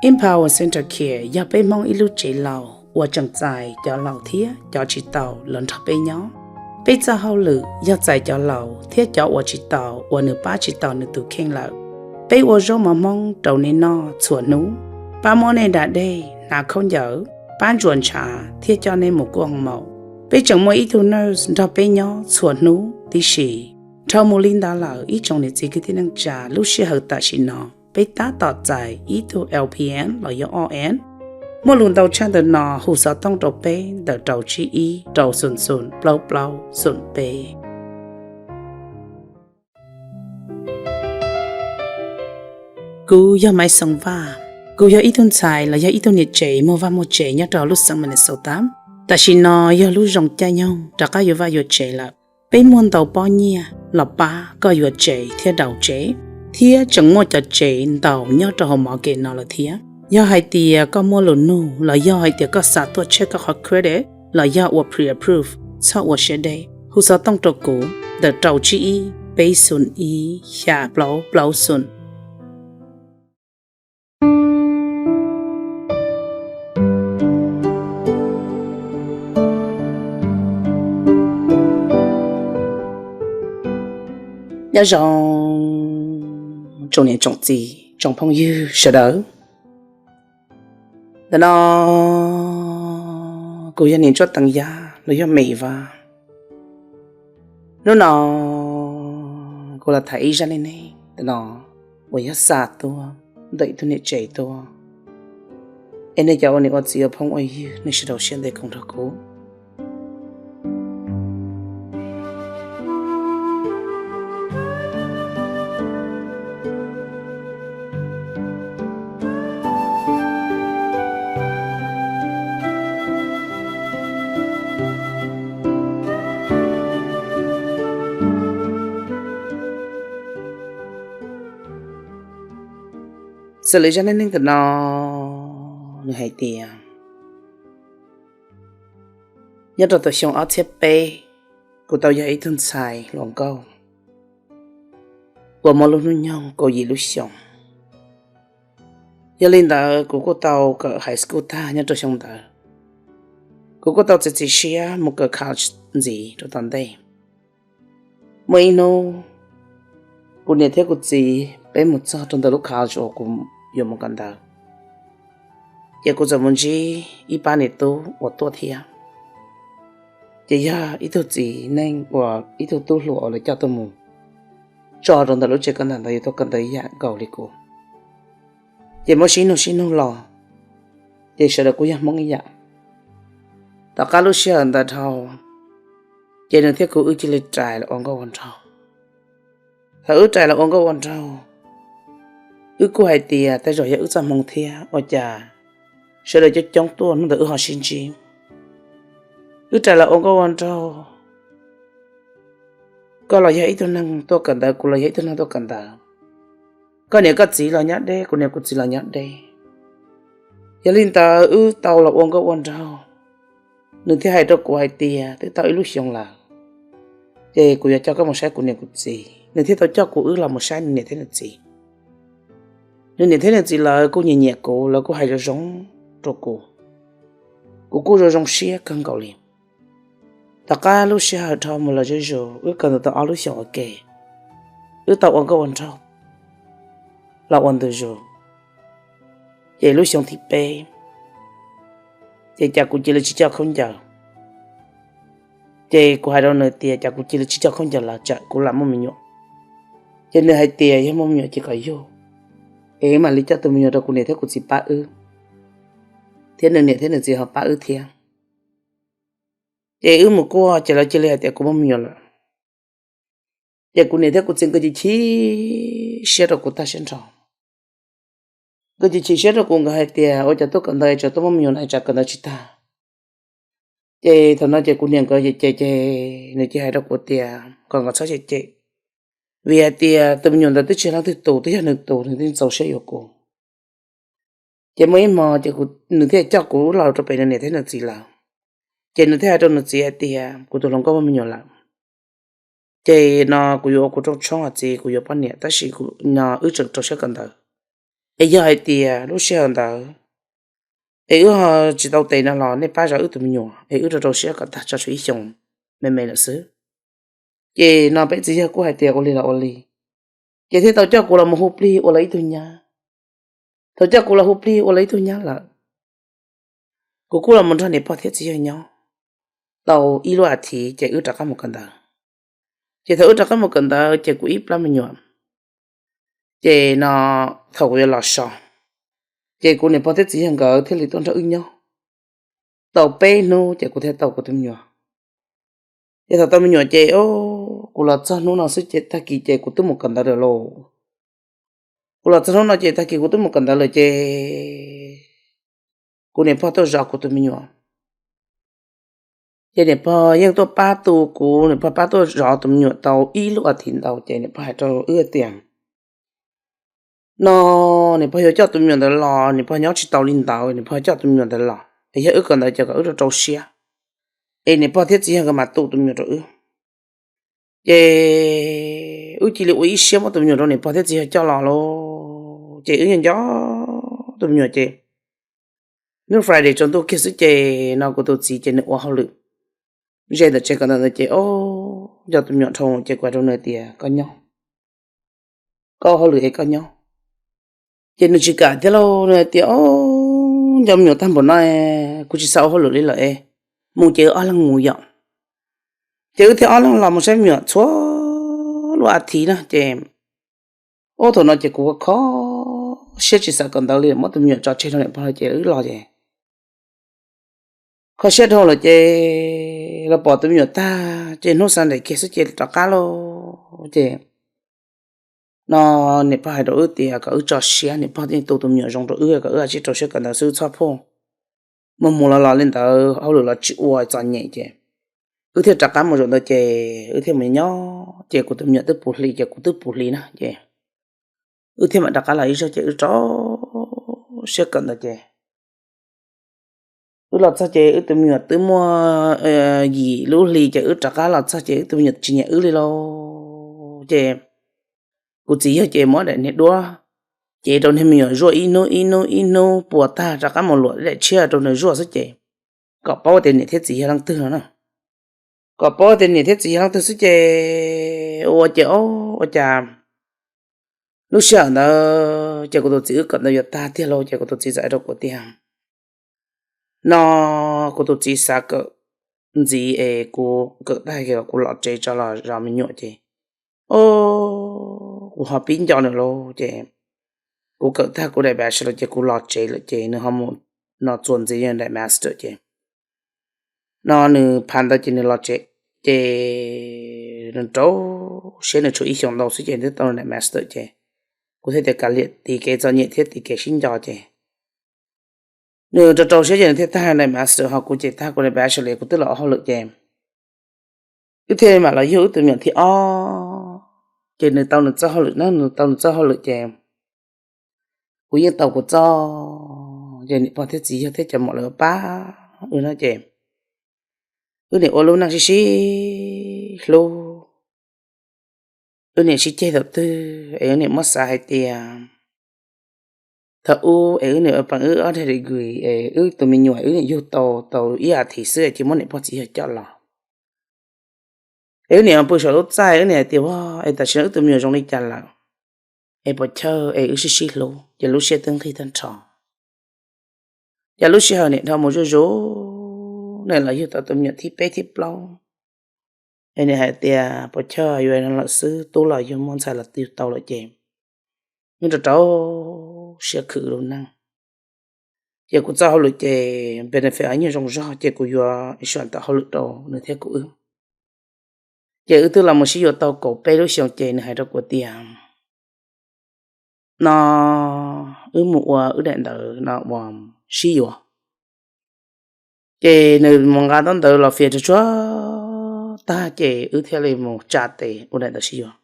Empower Center Care yog peb Hmoob ib lub tsev laus uas tseem txais cov laus thiab cov tsis taus los nrog peb nyob. Peb txoj hauj lwm yog txais cov laus thiab cov uas tsis taus uas nws pab tsis tau nws tus kheej lawm. Peb ua zaub mov Hmoob rau nej noj txhua hnub, pab muab nej da dej, hnav khaub ncaws, pab ntsuas ntshav thiab coj nej mus kuaj hoo maum. Peb tseem muaj ib tug nurse nrog peb nyob txhua hnub tib si. Dhau mus li ntawd lawm ib tsoom niam txiv kwv tij neej tsa, lub sij hawm tam sim no peb tab tom txais ib tug L P N los yog R N. Muaj lus ntau tshaj ntawm no hu xov tooj rau peb ntawm rau tsib ib rau xoom xoom plaub plaub xoom peb. Kuv yog Maiv Xeev Vaj. Kuv yog ib tug ntxhais los yog ib tug niam tsev muaj vaj muaj tsev nyob rau lub xeev Minnesota. Tam sim no yog lub zoo caij nyoog rov qab yuav vaj yuav tsev lawm. Peb muaj ntau pob nyiaj los pab koj yuav tsev thiab daus tsev, thiab tseem muaj cov tsev ntau nyob rau hauv market no lawm thiab. Yog hais tias koj muaj lus nug los yog hais tias koj xav tuaj check koj qhov credit los yog ua pre-approve, txhob ua siab deb, hu xov tooj rau kuv ntawm rau tsib ib peb xoom ib xya plaub plaub xoom. Nyob zoo tsoom niam tsoom txiv tsoom phooj ywg sawv daws. Ntawm no kuv yog niam Ntsuab Teev Yaj los yog Maiv Vaj. Hnub no kuv los tham ib zaj neej neeg ntawm no uas yog xa tuaj ntawm ib tug niam tsev tuaj. Es nej cov ua niam ua txiv ua phooj ua ywg, nej sawv daws siab ntev koom nrog kuv. Xws li zaj neej neeg ntawm no, nws hais tias nyob rau thaum xyoo ob txhiab peb, kuv tau yog ib tug ntxhais hluas nkauj uas muaj lub hnub nyoog kaum yim lub xyoo. Yog li ntawd kuv kuj tau kawm high school tag nyob rau xyoo ntawd. Kuv kuj tau txiav txim siab mus kawm college ntxiv rau tom ntej. Muaj ib hnub, kuv niam thiab kuv txiv peb mus txog rau ntawm lub college uas kuv yuav mus kawm ntawv, ces kuv txawm mus ntsib ib pab niam tub uas tuaj thiab. Ces yog ib tug txiv neej uas ib tug tub hluas uas lawv coj tuaj mus tso rau ntawm lub tsev kawm ntawv ntawd yuav tuaj kawm ntawv ib yam nkaus li kuv. Ces muab sib nug sib nug los, ces sawv daws kuj yog Hmoob ib yam. Tom qab lub sij hawm ntawd dhau, ces nws thiab kuv wb cia li rais los ua nkauj ua nraug. Thaum wb rais los ua nkauj ua nraug, wb kuj hais tias tej zaum yog wb txoj hmoo thiab ua cas sawv daws coob coob tuaj hnub ntawd wb ho sib ntsib. Wb rais los ua nkauj ua nraug, koj los yog ib tug neeg tuaj kawm ntawv, kuv los yog ib tug neeg tuaj kawm ntawv. Koj niam koj txiv los nyob deb, kuv niam kuv txiv los nyob deb. Yog li ntawd wb tau los ua nkauj ua nraug. Nws thiaj hais rau kuv hais tias twb tau ib lub xyoo lawm, ces kuv yuav coj koj mus saib kuv niam kuv txiv. Nws thiaj tau coj kuv wb los mus saib nws niam thiab nws txiv. Nws niam thiab nws txiv lawv kuj nyiam nyiam kuv, lawv kuj hais zoo zoo rau kuv. Kuv kuj zoo zoo siab kawg nkaus li. Tom qab lub sij hawm dhau mus los zuj zus, wb kawm ntawv tau ob lub xyoos ua ke, wb tau ua nkauj ua nraug los ua ntu zus. Ces lub xyoo thib peb, ces cas kuv cia li tsis coj khaub ncaws. Ces kuv hais rau nws tias cas kuv cia li tsis coj khaub ncaws los tsam kuv lam muaj me nyuam. Ces nws hais tias yog muaj me nyuam ces kom yug, es mam li coj tus me nyuam rau kuv niam thiab kuv txiv pab wb, thiab nws niam thiab nws txiv ho pab wb thiab. Ces wb mus kuaj ces lawv cia li hais tias kuv muaj me nyuam lawm. Ces kuv niam thiab kuv txiv nkawd cia li chim siab rau kuv tag siab nrho. Nkawd cia li chim siab rau kuv, nkawd hais tias ua cas tuaj kawm ntawv es tsam tuaj muaj me nyuam no es tsam kawm ntawv tsis tag. Ces thaum no ces kuv niam nkawd ces ces ces nws cia li hais rau kuv tias kom nkawd txhob cem cem, vim hais tias tus me nyuam ntawd twb tsis yog leej twg tus, twb yog nws tus, nws thiaj txaus siab yuav kuv. Ces muaj ib hmo ces nws thiaj coj kuv los rau pem nws niam thiab nws txiv lawm. Ces nws thiaj hais rau nws txiv hais tias kuv tus hluas nkauj muaj me nyuam lawm, ces no kuv yuav ua kuv rooj tshoob, txiv kuv yuav poj niam, tab sis no wb tseem rau siab kawm ntawv. Es yog hais tias lub sij hawm ntawd es wb ho tsis tau tes no los nej pab zov wb tus me nyuam es wb rau rau siab kom tag tso tshuav ib xyoos me me lawm xwb. Ces no peb txiv yawg kuj hais tias ua li los ua li, ces thiaj tau coj kuv los mus hu plig ua lawv ib tug nyab. Thaum coj kuv los hu plig ua lawv ib tug nyab lawm, kuv kuj los mus nrog niam pog thiab txiv yawg nyob tau ib lub as thiv ces wb rov qab mus kawm ntawv. Ces thaum wb rov qab mus kawm ntawv ces kuv ib plab me nyuam, ces no thaum kuv yuav los so, ces kuv niam pog thiab txiv yawg nkawd thiaj li tuaj nrog wb nyob tau peb hnub ces kuv thiaj tau kuv tus me nyuam. Ces thaum tau me nyuam ces kuv los txog hnub no xwb ces tag kis ces kuv twb mus kawm ntawv lawm lauj. Kuv los txog hnub no ces tag kis kuv twb mus kawm ntawv lawm ces kuv niam pog tuaj zov kuv tus me nyuam. Ces niam pog yeej tuaj pab tu kuv, niam pog pab tuaj zov tus me nyuam tau ib lub as thiv ntau ces niam pog hais rau wb tias no niam pog yuav coj tus me nyuam ntawd los, niam pog nyob tsis tau li ntawd, niam pog coj tus me nyuam ntawd los es yog wb kawm ntawv ces kom wb rau rau siab es niam pog thiab txiv yawg nkawd mam tu tus me nyuam rau wb. Ces wb cia li ua ib siab muab tus me nyuam rau niam pog thiab txiv yawg coj los lauj. Ces wb nco nco tus me nyuam ces hnub Friday tsaus ntuj kiag xwb ces no kuv tus txiv ces nws ua hauj lwm ze ntawm tsev kawm ntawv ntawd ces o, nco tus me nyuam dhau ces kuv hais rau nws tias koj nyob, koj ua hauj lwm es koj nyob. Ces nws tsis kam thiab lauj, nws hais tias o, nco me nyuam tag npaum no kuv tsis xav ua hauj lwm li lawm es mus ces wb ob leeg mus yom. Ces wb thiaj ob leeg los mus saib me nyuam txhua lub as thiv na ces ub thaum no ces kuv kho siab tsis xav kawm ntawv li, muab tus me nyuam tso tseg rau niam pog no ces wb los ces kho siab dhau lawm ces los pom tus me nyuam tag ces hnub Sunday kiag xwb ces rov qab lauj. Ces no niam pog hais rau wb tias kom wb tso siab, niam pog yeej tu tus me nyuam zoo rau wb kom wb cia li rau siab kawm ntawv xwb txhob phooj mus mus los los li ntawd, hauj lwm los tsis ua txom nyem ces wb thiaj rov qab mus zaum ntawd ces wb thiaj mus nyob ces kuv tus me nyuam twb puv hli ces kuv twb puv hli na ces wb thiaj mam rov qab los ib zaug ces wb rau siab kawm ntawv ces wb los txog ces wb tus me nyuam twb muaj yim lub hli ces wb rov qab los txog ces wb tus me nyuam tsis nyiam wb li lauj. Ces kuv txiv yawg ces muab daim niag duab cev rau niag me nyuam zuaj ib hnub ib hnub ib hnub puas tag rov qab mus luam daim tshiab rau nws zuaj xwb ces kom paub tias niam thiab txiv yog leej twg no na. Kom paub tias niam thiab txiv yog leej twg xwb ces ua ces o, ua cas lub sij hawm ntawd ces kuv tus txiv wb kawm ntawv yuav tag tiag lauj ces kuv tus txiv txawm hais rau kuv tias no kuv tus txiv xav kawm ntxiv es kuv kawm tag kuv los tsev tso los zov me nyuam ces o, kuv ho pib nco nws lauj ces kuv kawm tag kuv daim bachelor ces kuv los tsev lawm ces nws ho mus no txuas ntxiv daim master ces no nws phav ntawd ces nws los tsev ces nws rau siab, nws tshuav ib xyoos ntau xwb ces nws twb tau nws daim master ces kuv thiaj tias kav liam tiv kev txom nyem thiab tiv kev sib nco ces nws rau rau siab ces nws thiaj tag daim master ho kuv ces tag kuv daim bachelor kuv twb los ua hauj lwm ces wb thiaj mam los yug wb tus me nyuam thib ob ces nws tau nws txoj hauj lwm na, nws tau nws txoj hauj lwm ces kuv yeej tau kuv txoj ces niam pog thiab txiv yawg thiab cov muam lawv pab wb no ces wb niam ua lub neej sib sib hlub, wb niam sib ceg thaum twg es wb niam muab xav hais tias thaum ub es wb niam ua pab wb ob daig degree es wb tus me nyuam wb niam yug tau tau ib as thiv xwb ces muab niam pog txiv yawg coj los es wb niam pw saum lub txaj wb niam hais tias ua es tam sim no wb tus me nyuam zoo li cas lawm es puas chawj es wb sib sib hlub ces lub siab twb nqig tag nrho. Ces lub sij hawm niam dhau mus zuj zus, niam los yug tau tus me nyuam thib peb thib plaub es niam hais tias puas chawj yuav no lawm xwb, tub los yug muaj ntxhais los twb yug tau lawm ces wb rau rau siab khwv lub neej. Ces kuv txoj hauj lwm ces benefit nyuag zoo zog ces kuv yuav insurance tau hauj lwm rau nws thiab kuv wb. Ces wb twb los mus sib yuav tau kaum peb lub xyoos ces nws hais rau kuv tias no wb mus ua wb daim ntawv no ua sib yuav. Ces nws mus nqa tab ntawv los fias tsuag tsuag tag ces wb thiaj li mus tsa tes ua daim ntawv sib yuav.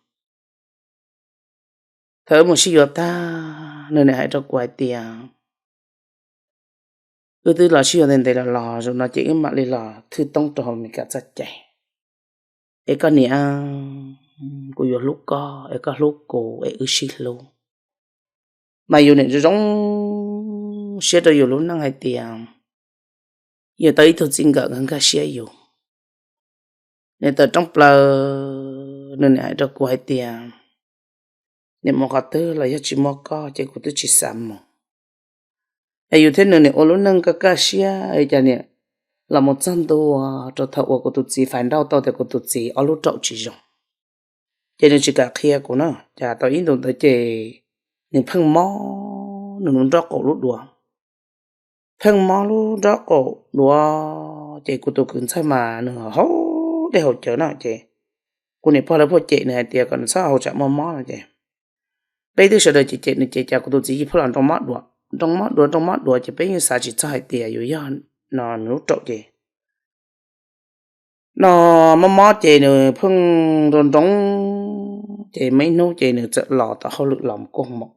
Thaum wb mus sib yuav tag nws niam hais rau kuv hais tias wb twb los sib yuav ntev ntev los los zaum no ces wb mam li los thwj toob rau Amelikas txoj cai es koj niam, kuv yuav hlub koj es koj hlub kuv es wb sib hlub. mas yus niam zoo siab rau yus lub neej hais tias yus tau ib tug txiv nkawm nkag siab yus. Nws tawm rooj plaws, nws niam hais rau kuv hais tias, niam mus qhov twg los yog tsis muaj koj ces kuv twb tsis xav mus. Es yus thiab nws niam ua lub neej kaj kaj siab cas niam los mus txog ntua rau thaum uas kuv tus txiv fais nrauj tau tias kuv tus txiv ob lub raum tsis zoo. Ces nws tsis kam qhia kuv na, cas tau ib ntus ntawd ces nws pheej mob nws lub nrob qaum lub duav. Pheej mob lub nrob qaum duav ces kuv tus kwv ntxawg mas nws haus dej haus cawv no ces kuv niam pog lawv pheej cem nws hais tias kom nws txhob haus tsam muaj mob no ces peb twb sawv daws cem cem nws ces cas kuv tus txiv yeej pheej los nroo mob duav nroo mob duav nroo mob duav ces peb yeej xav tsis txog hais tias yuav yog no nws lub raum ces no mob mob ces nws pheej nroo nroo ces muaj ib hnub ces nws txawm los tom hauj lwm los mus kuaj hmoo.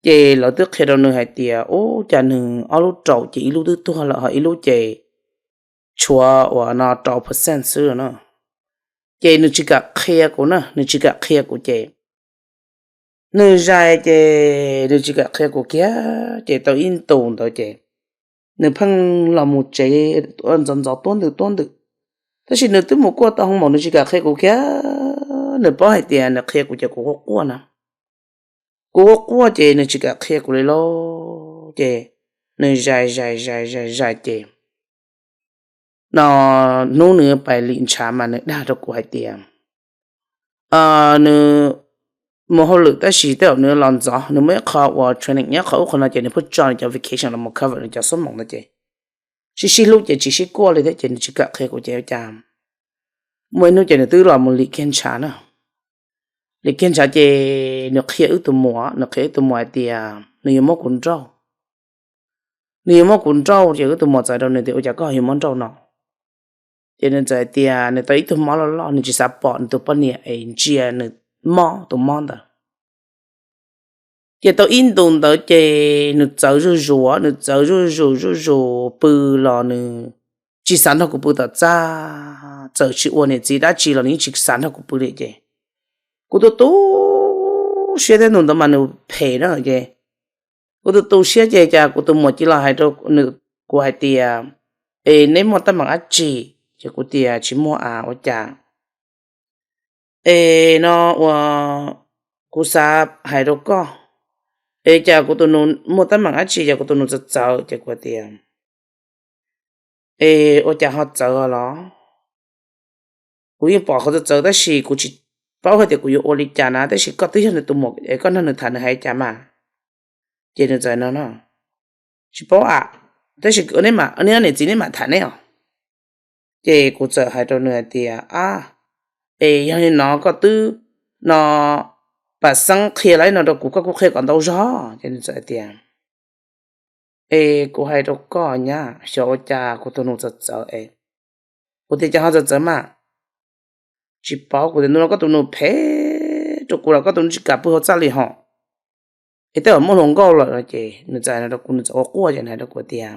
Ces lawv twb qhia rau nws hais tias ub cas nws ob lub raum ces ib lub twb tuag lawm ho ib lub ces tshuav uas no rau percent xwb no. Ces nws tsis kam qhia kuv na, nws tsis kam qhia kuv ces nws zais ces nws tsis kam qhia kuv kiag ces tau ib ntus ntawd ces nws pheej los mus tsev ntxov ntxov tuab ntwm tuab ntwm. Tab sis nws twb mus kuaj tau hoo maum nws tsis kam qhia kuv kiag, nws paub hais tias nws qhia kuv ces kuv quaj quaj na. Kuv quaj quaj ces nws tsis kam qhia kuv li lauj ces nws zais zais zais zais zais ces no hnub nws pais lim ntshav mas nws dag rau kuv hais tias nws mus hauj lwm tab sis tej zaum nws los ntxov, nws muaj ib qho uas training nyob qhov ub qhov no ces nws pheej tso nws cov vacation los mus cover nws cov xuab moos no ces sib sib hlub ces tsis sib kuaj li thiab ces nws tsis kam qhia kuv ces ua cas muaj ib hnub ces nws twb los mus lim kiag ntshav na. Lim kiag ntshav ces nws qhia wb tus muam, nws qhia wb tus muam hais tias nws yuav muab kuv nrauj. Nws yuav muab kuv nrauj ces wb tus muam txawm rau nws tias ua cas koj yuav muab nrauj no? Ces nws txawm hais tias nws tau ib tug mob loj loj nws tsis xav pom nws tus poj niam es ntsia nws mob tus mob ntawd. Ces tau ib ntus ntawd ces nws txawv zuj zus, nws txawv zuj zus zuj zus pw los nws tsis xav nrog kuv pw tom txaj, txawm tsis ua niam txiv dab tsi los nws yeej tsis xav nrog kuv pw li ces kuv tu tu siab thiab ntu ntawd mas nws phem na ces kuv tu tu siab ces cas kuv tus muam cia los hais rau nws, kuv hais tias es neb muaj teeb meem dab tsi? Ces kuv tias tsis muaj a ua cas es no ua kuv xav hais rau koj es cas kuv tus nus muaj teeb meem dab tsi ces kuv tus nus txawv txawv ces kuv tias es ua cas ho txawv los? Kuv yeej pom qhov txawv txawv tab sis kuv tsis paub hais tias kuv yuav ua li cas na, tab sis koj twb yog nws tus muam es koj nrog nws tham nws hais cas mas. Ces nws txawm no no tsis paub a, tab sis neb niam txiv neb mam tham neb os. Ces kuv txawm hais rau nws hais tias a es yog li no koj twb no pam xeeb qhia li no rau kuv koj kuj qhia kom ntau zog. Ces nws txawm hais tias es kuv hais rau koj nyab xyov ua cas kuv tus nus txawv txawv es kuv tias cas ho txawv txawv mas tsis paub, kuv tias ntu no koj tus nus phem rau kuv los koj tus nus tsis kam pw hauv txaj li hos es tej zaum muaj hluas nkauj lawm no ces nws txawm hais no rau kuv, nws txawm ua quaj ces nws hais rau kuv tias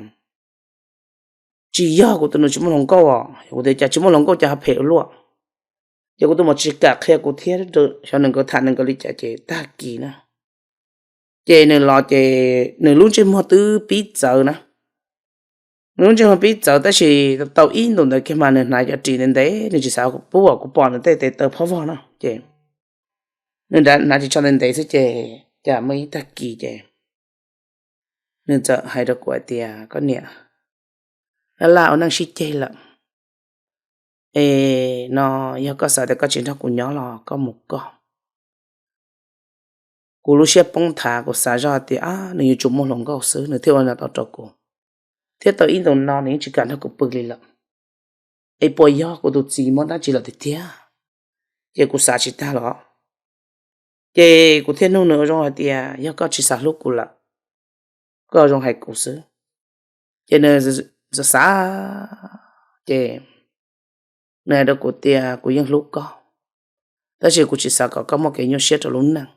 tsis yog kuv tus nus tsis muaj hluas nkauj os. Kuv tias cas tsis muaj hluas nkauj cas ho phem ua luaj? Ces kuv tus muam tsis kam qhia kuv thiab, xyov nws nkawd tham nws nkawd li cas ces tag kis na ces nws los ces nws lub ntsej muag twb pib txawv na. Nws lub ntsej muag pib txawv tab sis tau ib ntus ntawd kiag mas nws hnav cov ris ntev ntev, nws tsis xav pub uas kuv pom nws tej tes taw phob vog no ces nws hnav ris tsho ntev ntev xwb ces cas muaj ib tag kis ces nws txawm hais rau kuv hais tias koj niam, laj laj ua neej sib ceg lawm es no yog koj xav tias koj tsis nrog kuv nyob los koj mus koj. Kuv lub siab poob thav, kuv xav zoj tias a nws yuav tsum muaj hluas nkauj xwb nws thiaj ua no tau rau kuv, thiab tau ib ntus no nws yeej tsis kam nrog kuv pw li lawm. Es puas yog kuv tus txiv muab dab tsi lawm tiag tiag? Ces kuv xav tsis tag los ces kuv thiaj nug nws ua zoo hais tias yog koj tsis xav hlub kuv lawm, koj zoo hais kuv xwb. Ces nws xav xav ces nws hais rau kuv tias kuv yeej hlub koj, tab sis kuv tsis xav kom koj muaj kev nyuaj siab rau lub neej.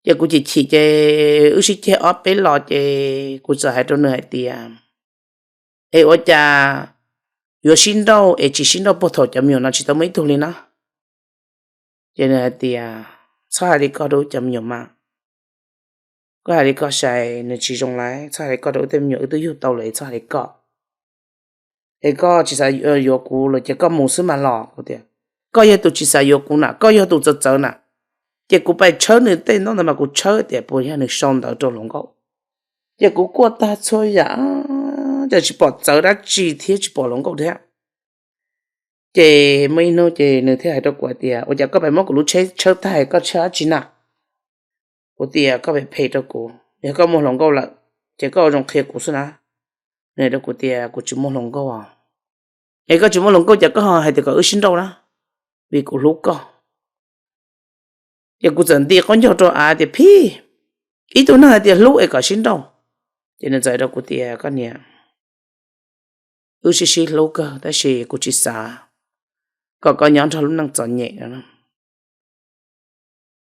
Ces kuv chim chim ces wb sib ceg ob peb los ces kuv txawm hais rau nws hais tias es ua cas yuav sib nrauj es tsis sib nrauj puag thaum cov me nyuam no tsis tau muaj ib tug li na? Ces nws hais tias txhob hais li koj rau wb cov me nyuam mas, Koj hais li ko sai nws tsis zoo lawm, txhob hais li ko rau wb tej me nyuam, wb twb yug tau lawm, txhob hais li ko. Es koj tsis xav yuav kuv los ces koj mus xwb mas los. Kuv tias, koj yog tus tsis xav yuav kuv na, koj yog tus txawv txawv na. Ces kuv pais tshawb nws tej ntaub ntawv mas kuv tshawb tias puas yog nws sau ntawv rau hluas nkauj. Ces kuv kuaj tag txhua yam, ces tsis pom txawv dab tsi thiab tsis pom hluas nkauj thiab. Ces muaj ib hnub ces nws thiaj hais rau kuv hais tias, ua cas koj pais muab kuv lub tsheb tshawb tag, koj tshawb dab tsi na? Kuv tias, koj phem phem rau kuv, yog koj muaj hluas nkauj lawm ces koj ua zoo qhia kuv xwb na. Nws hais rau kuv tias, kuv tsis muaj hluas nkauj os. Es koj tsis muaj hluas nkauj ces koj ho hais tias kom wb sib nrauj na, vim kuv hlub koj. Ces kuv txawm nti qaub ncaug rau av tias, phij, ib tug neeg hais tias hlub es kom sib nrauj. Ces nws txawm hais rau kuv tias, koj niam, wb sib sib hlub kawg tab sis kuv tsis xav kom koj nyob nrog lub neej txom nyem no.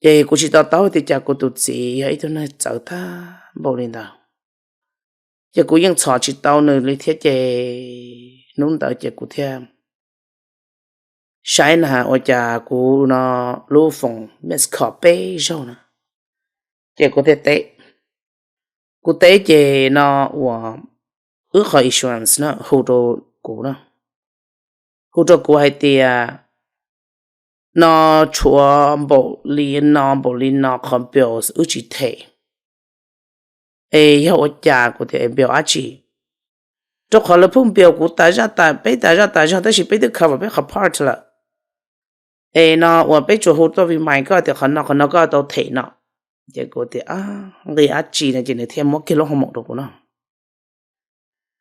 Ces kuv tsis to taub tias cas kuv tus txiv yog ib tug neeg txawv tag npaum li ntawd. Ces kuv yeej txhom tsis tau nws li thiab ces hnub ntawd ces kuv thiaj saib na ua cas kuv no lub foom missed call peb zaug na. Ces kuv thiaj teb, kuv teb ces no uas wb qhov insurance na hu rau kuv na, hu rau kuv hais tias no tshuav npaum li no npaum li no qhov bills wb tsis them. Es yog ua cas? Kuv tias, bill dab tsi? Rau qhov lawv pheej bill kuv tas zaj tas, peb tas zaj tas zog tab sis peb twb cover peb qhov part lawm. Es no uas peb tsuas hu tuaj remind koj tias qhov no qhov no koj tau them no. Ces kuv tias, nqi dab tsi no ces nws thiaj muab kiag lub homework rau kuv no.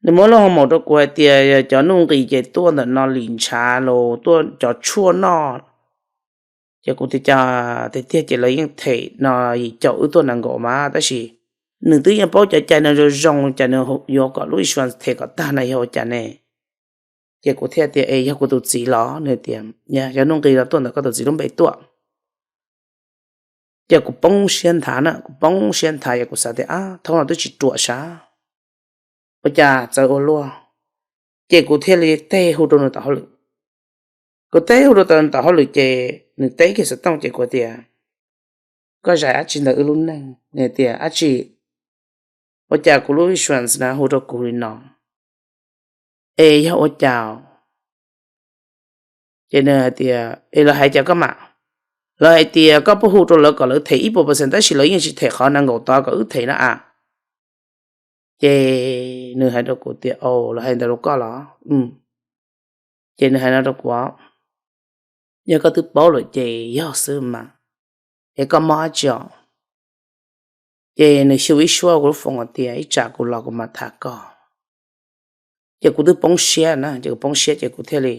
Nws muab lub homework rau kuv hais tias cov nuj nqis ces tuaj ntawm no lim ntshav los tuaj cov tshuaj noj. Ces kuv tias, cas tiag tiag ces lawv yeej them no yim caum wb tuaj nees nkaum mas tab sis nws twb yeej paub cov cai no zoo zoo, cas nws yuav kom lub insurance them kom tag na, yog ua cas ne? Ces kuv thiaj tias, es yog kuv tus txiv los? Nws tias, yog nuj nqis los tuaj ntawm koj tus txiv lub npe tuaj. Ces kuv poob siab nthav na, kuv poob siab nthav ces kuv xav tias, a, thaum no twb tsis ruam sav, ua cas txawv ua luaj. Ces kuv thiaj li teb hu rau nws tom hauj lwm. Kuv teb hu rau nws tom hauj lwm ces nws teb kiag xov tooj ces kuv tias, koj zais dab tsi ntawm wb lub neej? Nws tias, dab tsi? Ua cas kuv lub insurance na hu rau kuv li no? Es yog ua cas? Ces nws hais tias, es lawv hais cas koj mam, lawv hais tias koj pheej hu rau lawv kom lawv them ib puas percent tab sis lawv yeej tsis them qhov nees nkaum tod kom wb them na a. Ces nws hais rau kuv tias, o, lawv hais ntawd rau koj los? Ces nws hais no rau kuv, yog koj twb paub lawm ces yog xwb mas, es koj mob dab tsi os? Ces nws xyu ib suab kuv lub foos hais tias, ib tsam kuv los kuv mam tham koj. Ces kuv twb poob siab na, ces kuv poob siab ces kuv thiaj li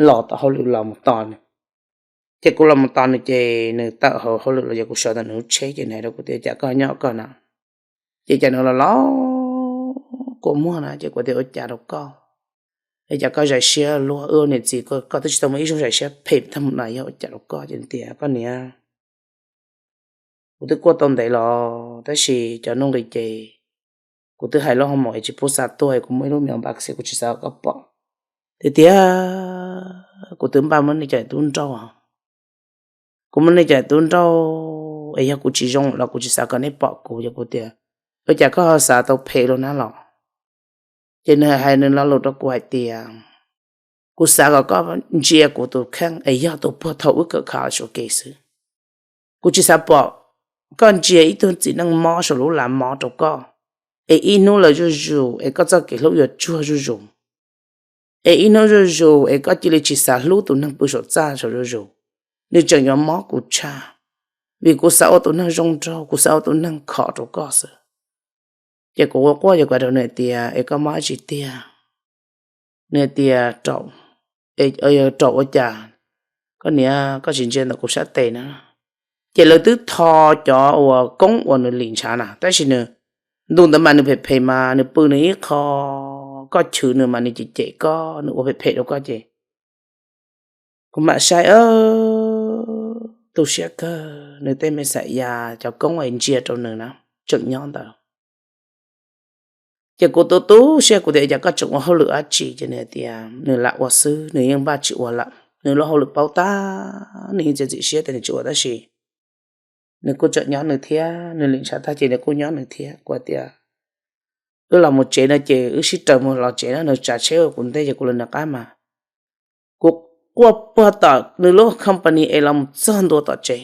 los tom hauj lwm los mus tos nws. Ces kuv los mus tos nws ces nws tawm hauv hauj lwm los ces kuv sawv ntawm nws lub tsheb ces nws hais rau kuv tias, cas koj nyob koj na? Ces cas nws los los kua muag na, ces kuv tias, ua cas rau koj? Es cas koj zais siab luag, wb niam txiv koj twb tsis tau muaj ib zaug zais siab phem tag mus no, yog ua cas rau koj? Ces nws tias, koj niam, kuv twb kuaj tau ntev los tab sis cov nuj nqis ces kuv twb hais lub homework es tsis pub xa tuaj, kuv muaj ib lub me npav xwb kuv tsis xav kom koj pom. Tiag tiag, kuv twb npaj muab nej cov tub nrauj, kuv muab nej cov tub nrauj es yog kuv tsis zoo los kuv tsis xav kom nej pom kuv. Ces kuv tias, ua cas koj ho xav tau phem luaj na los? Ces nws hais nws lo lus rau kuv hais tias, kuv xav kom koj ntsia kuv tus kheej es yog tus puag thaum wb kawm college ua ke xwb. Kuv tsis xav pom koj ntsia ib tug txiv neej mob saum lub lav mob rau koj, es ib hnub lawv zuj zus es koj txoj kev hlub yuav tsuag zuj zus, es ib hnub zuj zus es koj cia li tsis xav hlub tus neeg pw saum txaj saum zuj zus. Nws tseem yuav mob kuv tshaj, vim kuv xav ua tus neeg zoo nraug, kuv xav ua tus neeg khov rau koj xwb. Ces kuv ua quaj ces kuv hais rau nws hais tias, es koj mob dab tsi tiag? Nws hais tias, raum ua cas? Koj niam, koj tsis ntsia ntawm kuv sab tes na. Ces lawv twb tho cov uas koob uas nws lim ntshav na, tab sis nws ntu ntawd mas nws phem phem mas nws pw nws ib qho, koj chwv nws mas nws cem cem koj, nws ua phem phem rau koj ces kuv mam saib, tu siab kawg, nws tej me xaim yas cov koob es ntsia rau nws na, tseem nyob ntawd. Ces kuv tu tu siab kuv tias, cas koj tseem ua hauj lwm dab tsi? Ces nws hais tias nws lam ua xwb, nws yeej npaj tsis ua lawm, nws lub hauj lwm paub tag, nws yeej txiav txim siab tias nws tsis ua tab sis nws kuj tseem nyob nws thiab, nws lim ntshav tag ces nws kuj nyob nws thiab. Kuv tias, wb los mus tsev no ces wb sib raws mus los tsev na, nws tsav tsheb ua kuv ntej ces kuv los nws qab mas. Kuv quaj puag tom nws lub company es los mus txog ntua tom tsev.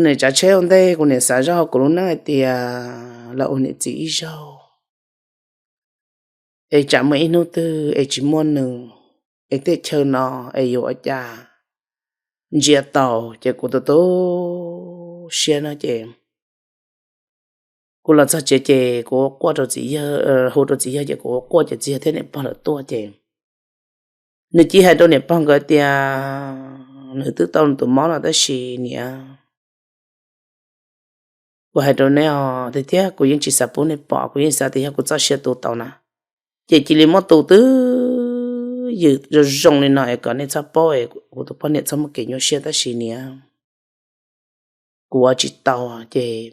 Nws tsav tsheb ua ntej, kuv niam xav zoj kuv lub neej hais tias los ua niam txiv ib zaug es tsam muaj ib hnub twg es tsis muaj nws, es tej chaw no es yuav ua cas ntsia tau. Ces kuv tu tu siab no ces kuv los txog tsev ces kuv quaj rau txiv yawg, hu rau txiv yawg ces kuv quaj ces txiv yawg thiab niam pog lawv tuaj ces nws cia hais rau niam pog nkawd tias nws twb tau tus mob no tab sis niam, kuv hais rau nej os, tiag tiag kuv yeej tsis xav pub nej pom, kuv yeej xav tias yog kuv txoj sia tu tau na ces cia li muab tu twj ywm zoo zoo li no es kom nej txhob paub es kuv tus poj niam txhob muaj kev nyuaj siab tab sis niam, kuv ua tsis tau. Ces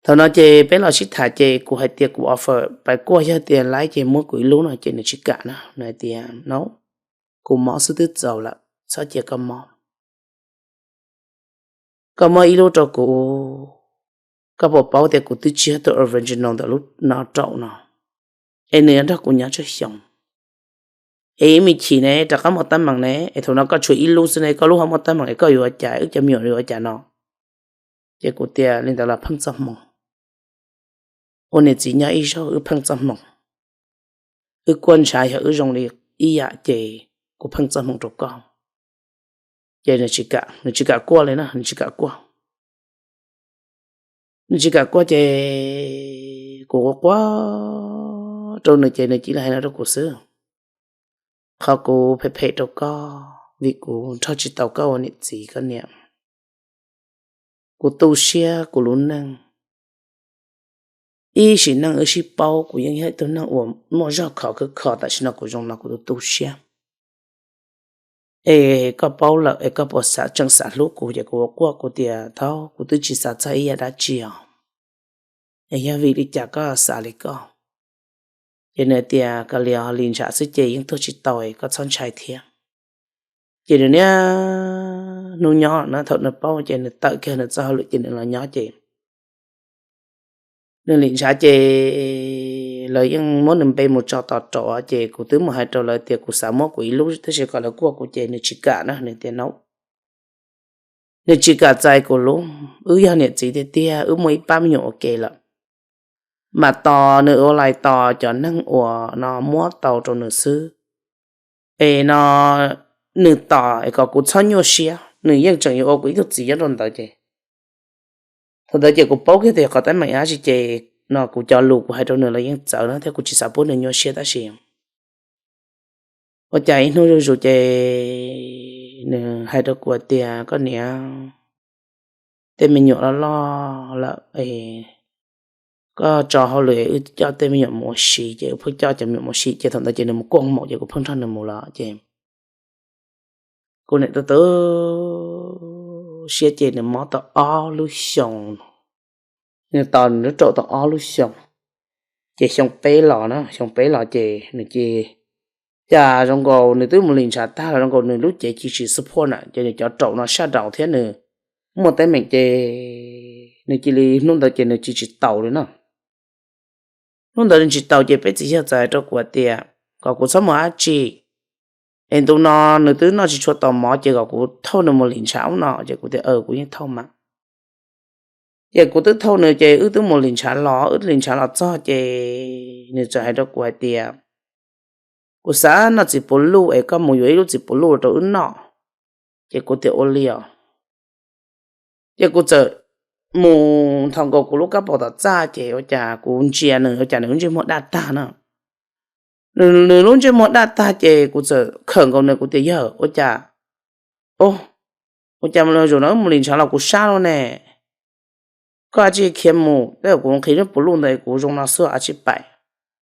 thaum no ces peb los sib tham ces kuv hais tias kuv offer pais kuaj yog tias laib ces muab kuv ib lub no ces nws tsis kam na, nws hais tias no, kuv mob xwb twb txaus lawm, txhob cia koj mob. Koj muab ib lub rau kuv, koj puas paub tias kuv twb tsis yog tus original ntawm lub no raum no, es nws yuav nrog kuv nyob tsawg xyoo, es ib me chim ne rov qab muaj teeb meem ne, es thaum no koj tshuav ib lub xwb ne, koj lub ho muaj teeb meem es koj yuav ua cas, wb cov me nyuam yuav ua cas no. Ces kuv tias li ntawd los pheej txoj hmoo, ua niam txiv nyob ib zaug wb pheej txoj hmoo, wb kuaj ntshav yog wb zoo li ib yam ces kuv pheej txoj hmoo rau koj. Ces nws tsis kam, nws tsis kam kuaj li na, nws tsis kam kuaj. Nws tsis kam kuaj ces kuv quaj quaj rau nws ces nws cia li hais no rau kuv xwb, qhov kuv phem phem rau koj vim kuv nrog tsis tau koj ua niam txiv koj niam. Kuv tu siab kuv lub neej, ib sim neej wb sib paub kuv yeej yog ib tug neeg uas muaj zog khov khwb kho, tam sim no kuv zoo no kuv tu tu siab. Es koj paub lawm es koj puas xav, tseem xav hlub kuv? Ces kuv ua quaj kuv tias thaub, kuv twb tsis xav txog ib yam dab tsi os, es yog vim li cas koj xav li koj? Ces nws tias koj li os, lim ntshav xwb ces yeej tuag tsis tau es koj txhob ntshai thiab. Ces nws niaj hnub nyob na, thaum nws paub ces nws tawm kiag nws txoj hauj lwm ces nws los nyob ces nws lim ntshav ces lawv yeej muab nws npe mus tso tos raum, ces kuv twb mus hais rau lawv tias kuv xav muab kuv ib lub tab sis kom lawv kuaj kuv ces nws tsis kam na, nws tias no, nws tsis kam txais kuv lub. Wb yog niam txiv tiag tiag, wb muaj ib pab me nyuam ua ke lawm, mas tos nws ua lais tos cov neeg uas no muab tau rau nws xwb. Es no nws tos es kom kuv txhob nyuaj siab, nws yeej tseem yuav ua kuv ib tug txiv nyob rau ntawd ces thaum ntawd ces kuv paub kiag tias qhov teeb meem dab tsi ces no kuv cov lus kuv hais rau nws los yeej txawv na thiab kuv tsis xav pub nws nyuaj siab tab sis ua cas ib hnub zuj zus ces nws hais rau kuv tias koj niam, tej me nyuam loj loj lawm, koj tso hauj lwm wb coj tej me nyuam mus ua si. Ces wb pheej coj cov me nyuam mus ua si ces thaum ntawd ces nws mus kuaj maum ces kuv pheej nrog nws mus los ces kuv niam tu tu siab ces nws mob tau ob lub xyoos, nws tos nws lub raum tau ob lub xyoos. Ces xyoo peb los na, xyoo peb los ces nws cia, cas zoo nkaus nws twb mus lim ntshav tag los zoo nkaus nws lub cev cia li support na, ces nws cov raum no saj daus thiab nws muaj teeb meem ces nws cia li hnub ntawd ces nws cia li tsis taus li na. Hnub ntawd nws tsis taus ces peb txiv yawg txawm hais rau kuv tias kom kuv txhob mus dab tsi, es ntu no nws twb noj tsis tshua tau mov ces kom kuv thauj nws mus lim ntshav ub no. Ces kuv tias kuv yeej thauj mas. Ces kuv twb thauj nws ces wb twb mus lim ntshav los, wb lim ntshav los txog ces nws txawm hais rau kuv hais tias kuv xav noj txiv puv luj es koj mus yuav ib lub txiv puv luj rau wb noj. Ces kuv tias ua li os. Ces kuv txawm mus nthos nkaus kuv lub kab paus tom txaj ces ua cas kuv ntsia nws ua cas nws lub ntsej muag daj tag na. Nws lub ntsej muag daj tag ces kuv txawm khawm nkaus nws kuv tias yawg ua cas, ua cas mus los zaum no wb mus lim ntshav los kuv sab lawm ne, koj dab tsi khiav mus, tej zaum kuv nqhis lub puv luj ntawd kuv zoo no xwb dab tsi pais.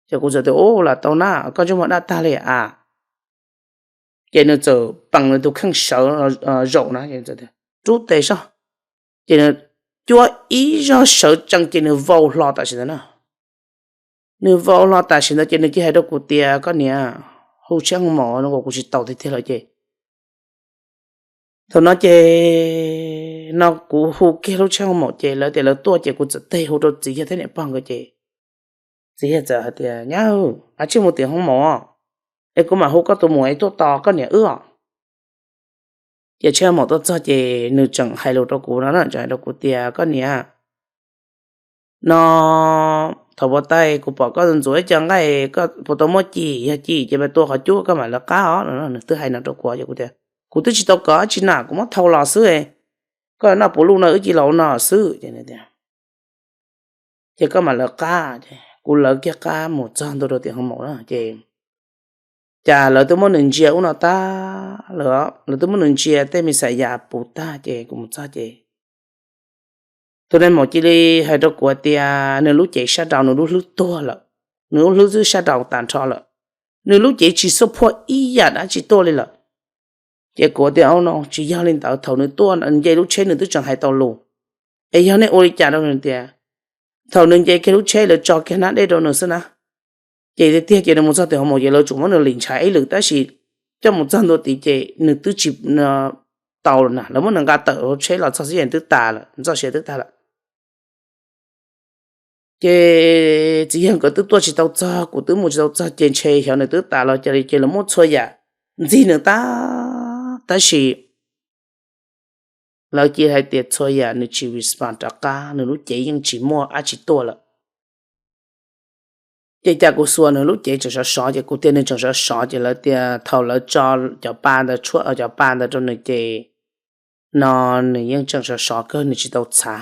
Ces kuv txawm tias ua lam tau na, koj ntsej muag daj tag li a. Ces nws txawm peem nws tus kheej sawv zaum na, rub tes soj, ces nws cuab ib zog sawv tsees ces nws vau hlo tam sim ntawd na. Nws vau hlo tam sim ntawd ces nws cia hais rau kuv tias koj niam, hu tshiab mus zoo nkaus kuv tsis taus tiag tiag lawm ces Thaum no ces no kuv hu kiag lub tsheb hoo maum ces lawv tias lawv tuaj ces kuv txawm teg hu rau txiv yawg thiab niam pog nkawd ces txiv yawg txawm hais tias, Nyab, ab tsij mus tim hoo maum es kuv mam hu koj tus muam es tuaj tos koj niam wb os. Ces tsheb hoo maum tuaj txog ces nws tseem hais lus rau kuv no, tseem hais rau kuv tias, Koj niam, no thaum puas taij kuv pom koj ntxuav ib co nqaij, koj puas tau muab cim? Yog cim ces mas tua qhov cub koj mam lawv qab os no. Nws twb hais no rau kuv es kuv tias, Kuv twb tsis tau kov tsis nam, kuv muab thau los xwb, koj noj puv luj no wb cia li no xwb. Ces koj mam lawv qab. Kuv lawv kiag qab mus txog ntua rau tim hoo maum na ces cas lawv twb muab nws ntsia ub no tag lawm, lawv twb muab nws ntsia tej me xas yas puv tag ces kuv mus txog ces tus nais maum cia li hais rau kuv tias nws lub cev sab nraud nws lub hlwb tuag lawm, nws lub hlwb twb sab nraud tag nrho lawm, nws lub cev tsis xub phuaj ib yam dab tsi tuaj li lawm. Ces kuv tias, Au no tsis yog li ntawd, thaum nws tuaj nce lub tsheb nws twb tseem hais tau lus, es yog nej ua li cas rau nws tias thaum nws nce kiag lub tsheb lawv tso kiag hnab dej rau nws xwb na. Ces tiag tiag ces nws mus txog tim hoo maum ces lawv tsuas muab nws lim ntshav ib lwm tab sis coj mus txog ntua tid ces nws twb tsis tau lawm na, lawv muab nws nqa tawm hauv tsheb los txog xwb ces twb tas lawm, txoj sia twb tas lawm. Ces txiv yawg nkawd twb tuaj tsis tau txog, kuv twb mus tsis tau txog ces ntshe xyov nws twb tas los cas li ces lawv muab txhua yam ntxig nws tag tab sis lawv cia hais tias txhua yam nws tsis respond rov qab, nws lub cev yeej tsis muaj dab tsi tuaj lawm. Ces cas kuv xuas nws lub cev tseem sov sov ces kuv tias nws tseem sov sov ces lawv tias thaum lawv tso cov pa ntawd tshuab cov pa ntawd rau nws ces no nws yeej tseem sov sov kawg nws tsis tau txhav.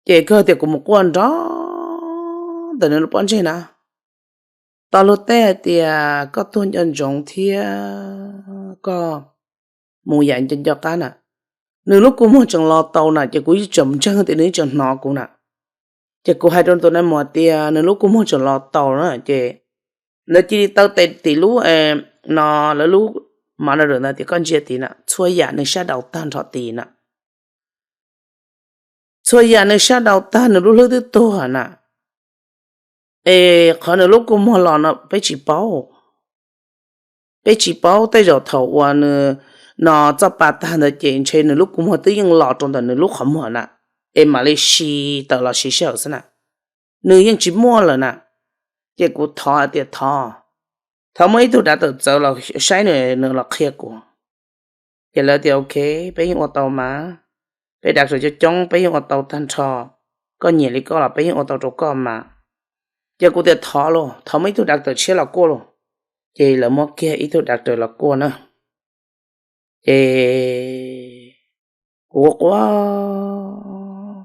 Ces kawg tias kuv mus quaj nrov ntawm nws lub pob ntseg na, tau luag teb hais tias koj tuag nco ntsoov thiab koj mus yam nco nco qab na. Nws lub kua muag tseem los tau na ces kuv yeej tseem ntseeg tias nws yeej tseem hnov kuv na. Ces kuv hais rau tus nais maum tias nws lub kua muag tseem los tau na ces lawv cia li taw tes tim lub no, lawv lub monitor ntawd tias koj ntsia tid na, txhua yam nws sab nraud tag nrho tid na. Txhua yam nws sab nraud tag, nws lub hlwb twb tuag na. Es qhov nws lub kua muag los no peb tsis paub. Peb tsis paub, tej zaum thaum uas nws no txoj pa tag ntawd ces ntshe nws lub kua muag twb yeej los rau ntawm nws lub qhov muag na, es mam li si tawm los siv sij hawm xwb na. Nws yeej tsis muaj lawm na. Ces kuv thov tias thov, thov muaj ib tug dav tawm txawv los saib nws, nws los qhia kuv. Ces lawv tias ok, peb yeej ua tau mas, peb dav tawm coob coob peb yeej ua tau tag nrho, koj nyiam li koj los peb yeej ua tau rau koj mas. Ces kuv tias thov los, thov muaj ib tug dav tawm tshiab los kuaj los. Ces lawv muab kiag ib tug dav tawm los kuaj na. Ces kuv quaj quaj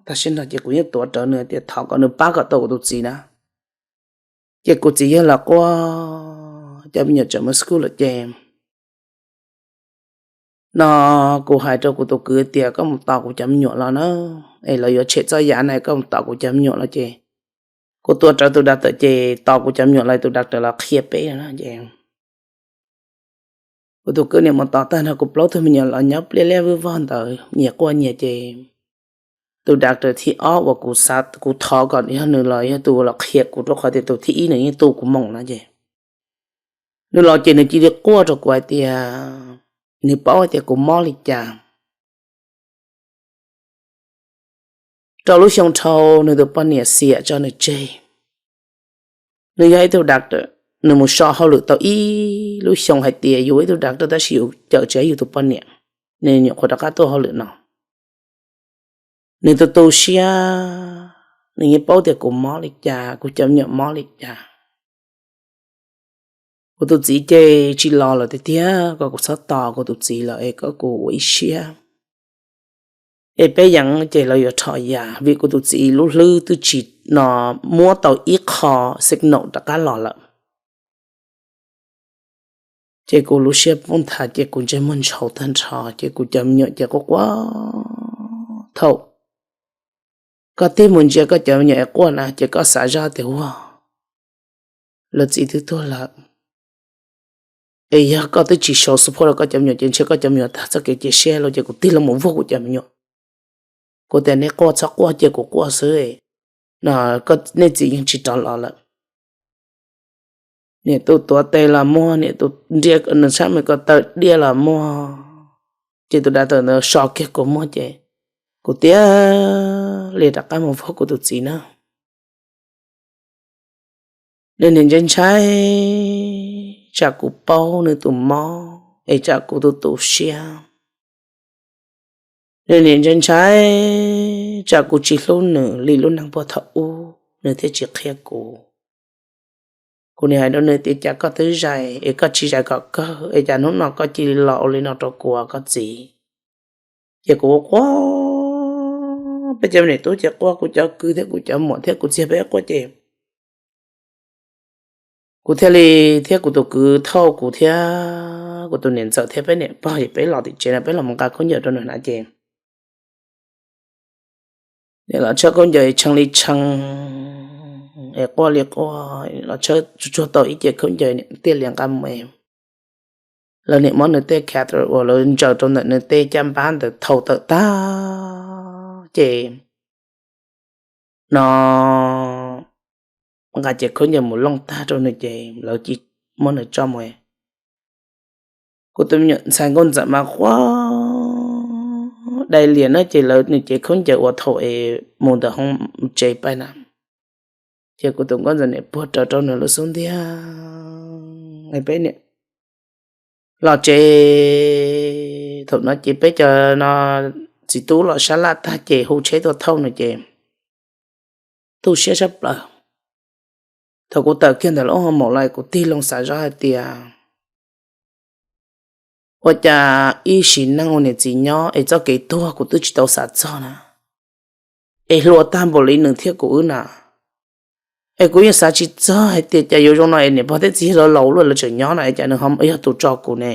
tag sij no ces kuv yeej tuav rawv nws tias thov kom nws pab kom tau kuv tus txiv na. Ces kuv txiv yawg los quaj, cov me nyuam tseem mus school lawm ces no kuv hais rau kuv tus kwv tias koj mus tos kuv cov me nyuam los na, es lawv yuav tshem txoj yam na, koj mus tos kuv cov me nyuam los ces kuv tuav rawv tus dav tawm ces tos kuv cov me nyuam los tus dav tawm los qhia peb na ces kuv tus kwv niam mus tos tag nrho kuv plaub tug me nyuam los nyob pliaj liaj vwj vog ntawd nyias quaj nyias ces tus dav tawm thib ob uas kuv xav kuv thov kom yog nws los yog tus los qhia kuv rau qhov tias tus thib ib nws yeej tu kuv moos no ces nws los ces nws cia li quaj rau kuv hais tias nws paub hais tias kuv mob li cas. Rau lub xyoo dhau nws tus poj niam xiam tso nws tseg. Nws yog ib tug dav tawm, nws mus so hauj lwm tau ib lub xyoo hais tias yus ua ib tug dav tawm tab sis yus cawm tsis yus tus poj niam, nws nyuam qhuav rov qab tuaj hauj lwm no. Nws tu tu siab, nws yeej paub tias kuv mob li cas, kuv cov me nyuam mob li cas. Kuv tus txiv ces tsis los lawm tiag tiag, kom kuv txhob tos kuv tus txiv lawm es kom kuv ua ib siab. Es peb yeej ces lawv yuav rho yam vim kuv tus txiv lub hlwb twb tsis no muab tau ib qho signal rov qab los lawm. Ces kuv lub siab poob nthav ces kuv ntsej muag ntshau tag nrho ces kuv cov me nyuam ces quaj quaj. Thaum koj tig mus ntsia koj cov me nyuam es quaj na ces koj xav zoj tias ua lawv txiv twb tuag lawm. Es yog koj twb tsis sau support rau koj cov me nyuam ces ntshe koj cov me nyuam tag txoj kev cia siab los ces kuv tig los mus vuag kuv cov me nyuam. Kuv tias nej quaj txhob quaj cia kuv quaj xwb, nej txiv yeej tsis rov los lawm. Niam tus tuav tes los muag, niam tus nriab nws sab me ko taw diaj los muag. tus dav tawm ntawd so kiag kuv muag ces kuv thiaj li rov qab mus vog kuv tus txiv na. Nws niaj ntshai ntshai tsam kuv paub nws tus mob es tsam kuv tu tu siab. Nws niaj ntshai ntshai tsam kuv tsis hlub nws li lub neej puag thaum ub nws thiaj tsis qhia kuv. Kuv niaj hais rau nws tias cas koj twb zais es koj tsis zais kom kawg es cas hnub no koj cia li los ua li no rau kuv koj txiv. Ces kuv quaj, peb cov me niam tub ces quaj, kuv cov kwv thiab kuv cov muam thiab kuv txiv peb quaj ces kuv thiaj li, thiab kuv tus kwv thauj kuv thiab kuv tus niam ntxawm thiab peb niam pog ces peb los tim tsev no peb los mus nqa khaub ncaws rau nws hnav ces niam los tshawb khaub ncaws tshee li tshee es quaj li quaj, los tshawb tsuag tsuag tau ib ce khaub ncaws niam thiaj li nqa mus. Lawv niam muab nws tej catheter uas lawv ntsaws rau ntawm nws tej caj npab ntawd thau tawm tag ces no nqa ces khaub ncaws mus looj tag rau nws ces lawv cia muab nws tso mus. Kuv tus me nyuam ntxhais nkauj ntxawm mas quaj dai lias na ces lawv nws cev khaub ncaws uas thaum es mus ntawm hoob tsev pais na, ces kuv tus nkauj ntxawm niam puag rawv rau nws lub xub ntiag peb niam los tsev. Thaum no ces peb cov no txiv tub los sab laj tag ces hu tsheb tuaj thauj nws ces tu siab tshaj plaws. Thaum kuv tawm kiag ntawm lub hoo maum los kuv tig loo xav zoj hais tias ua cas ib sim neej ua niam txiv nyob es txoj kev tuag kuv twb tsis tau xav txog na, es hluas tag npaum li nws thiab kuv wb na, es kuv yeej xav tsis txog hais tias cas yuav zoo no es niam pog thiab txiv yawg laus laus luaj lawv tseem nyob no es cas nws ho yog tus tso kuv ne.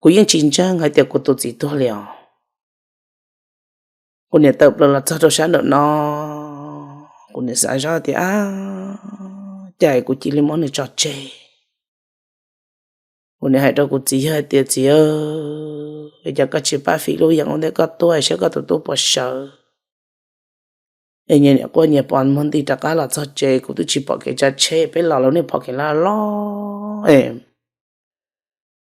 Kuv yeej tsis ntseeg hais tias kuv tus txiv tuag li os. Kuv niam tawm plaws los txog rau sab nraum no, kuv niam xav zoj tias cas kuv cia li muab nws tso tseg. Kuv niam hais rau kuv txiv yawg hais tias txiv, cas koj tsis pab fim lub yees ua ntej koj tuaj saib koj tus tub puas sawv. Es nyias niam quaj nyias pos muag nti rov qab los txog tsev kuv twb tsis pom kev tsav tsheb peb los lawv niaj pom kev laj loj es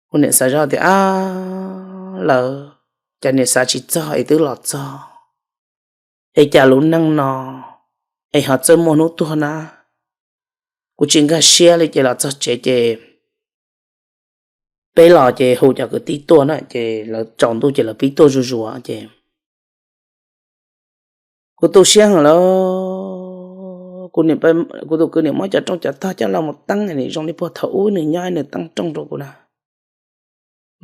kuv niam xav zoj tias ab lawv, cas niam xav tsis txog es twb los txog, es cas lub neej no es ho txawj muaj hnub tuag na. Kuv tsis nkag siab li ces los txog tsev ces peb los ces hu cov kwv tij tuaj na ces lawv tsaus ntuj ces lawv pib tuaj zuj zus ces kuv tu siab heev lawm. Kuv tus kwv niam muab cov rooj cov tog coj los mus teeb nim zoo li puag thaum ub nws nyob nws teeb rooj rau kuv na,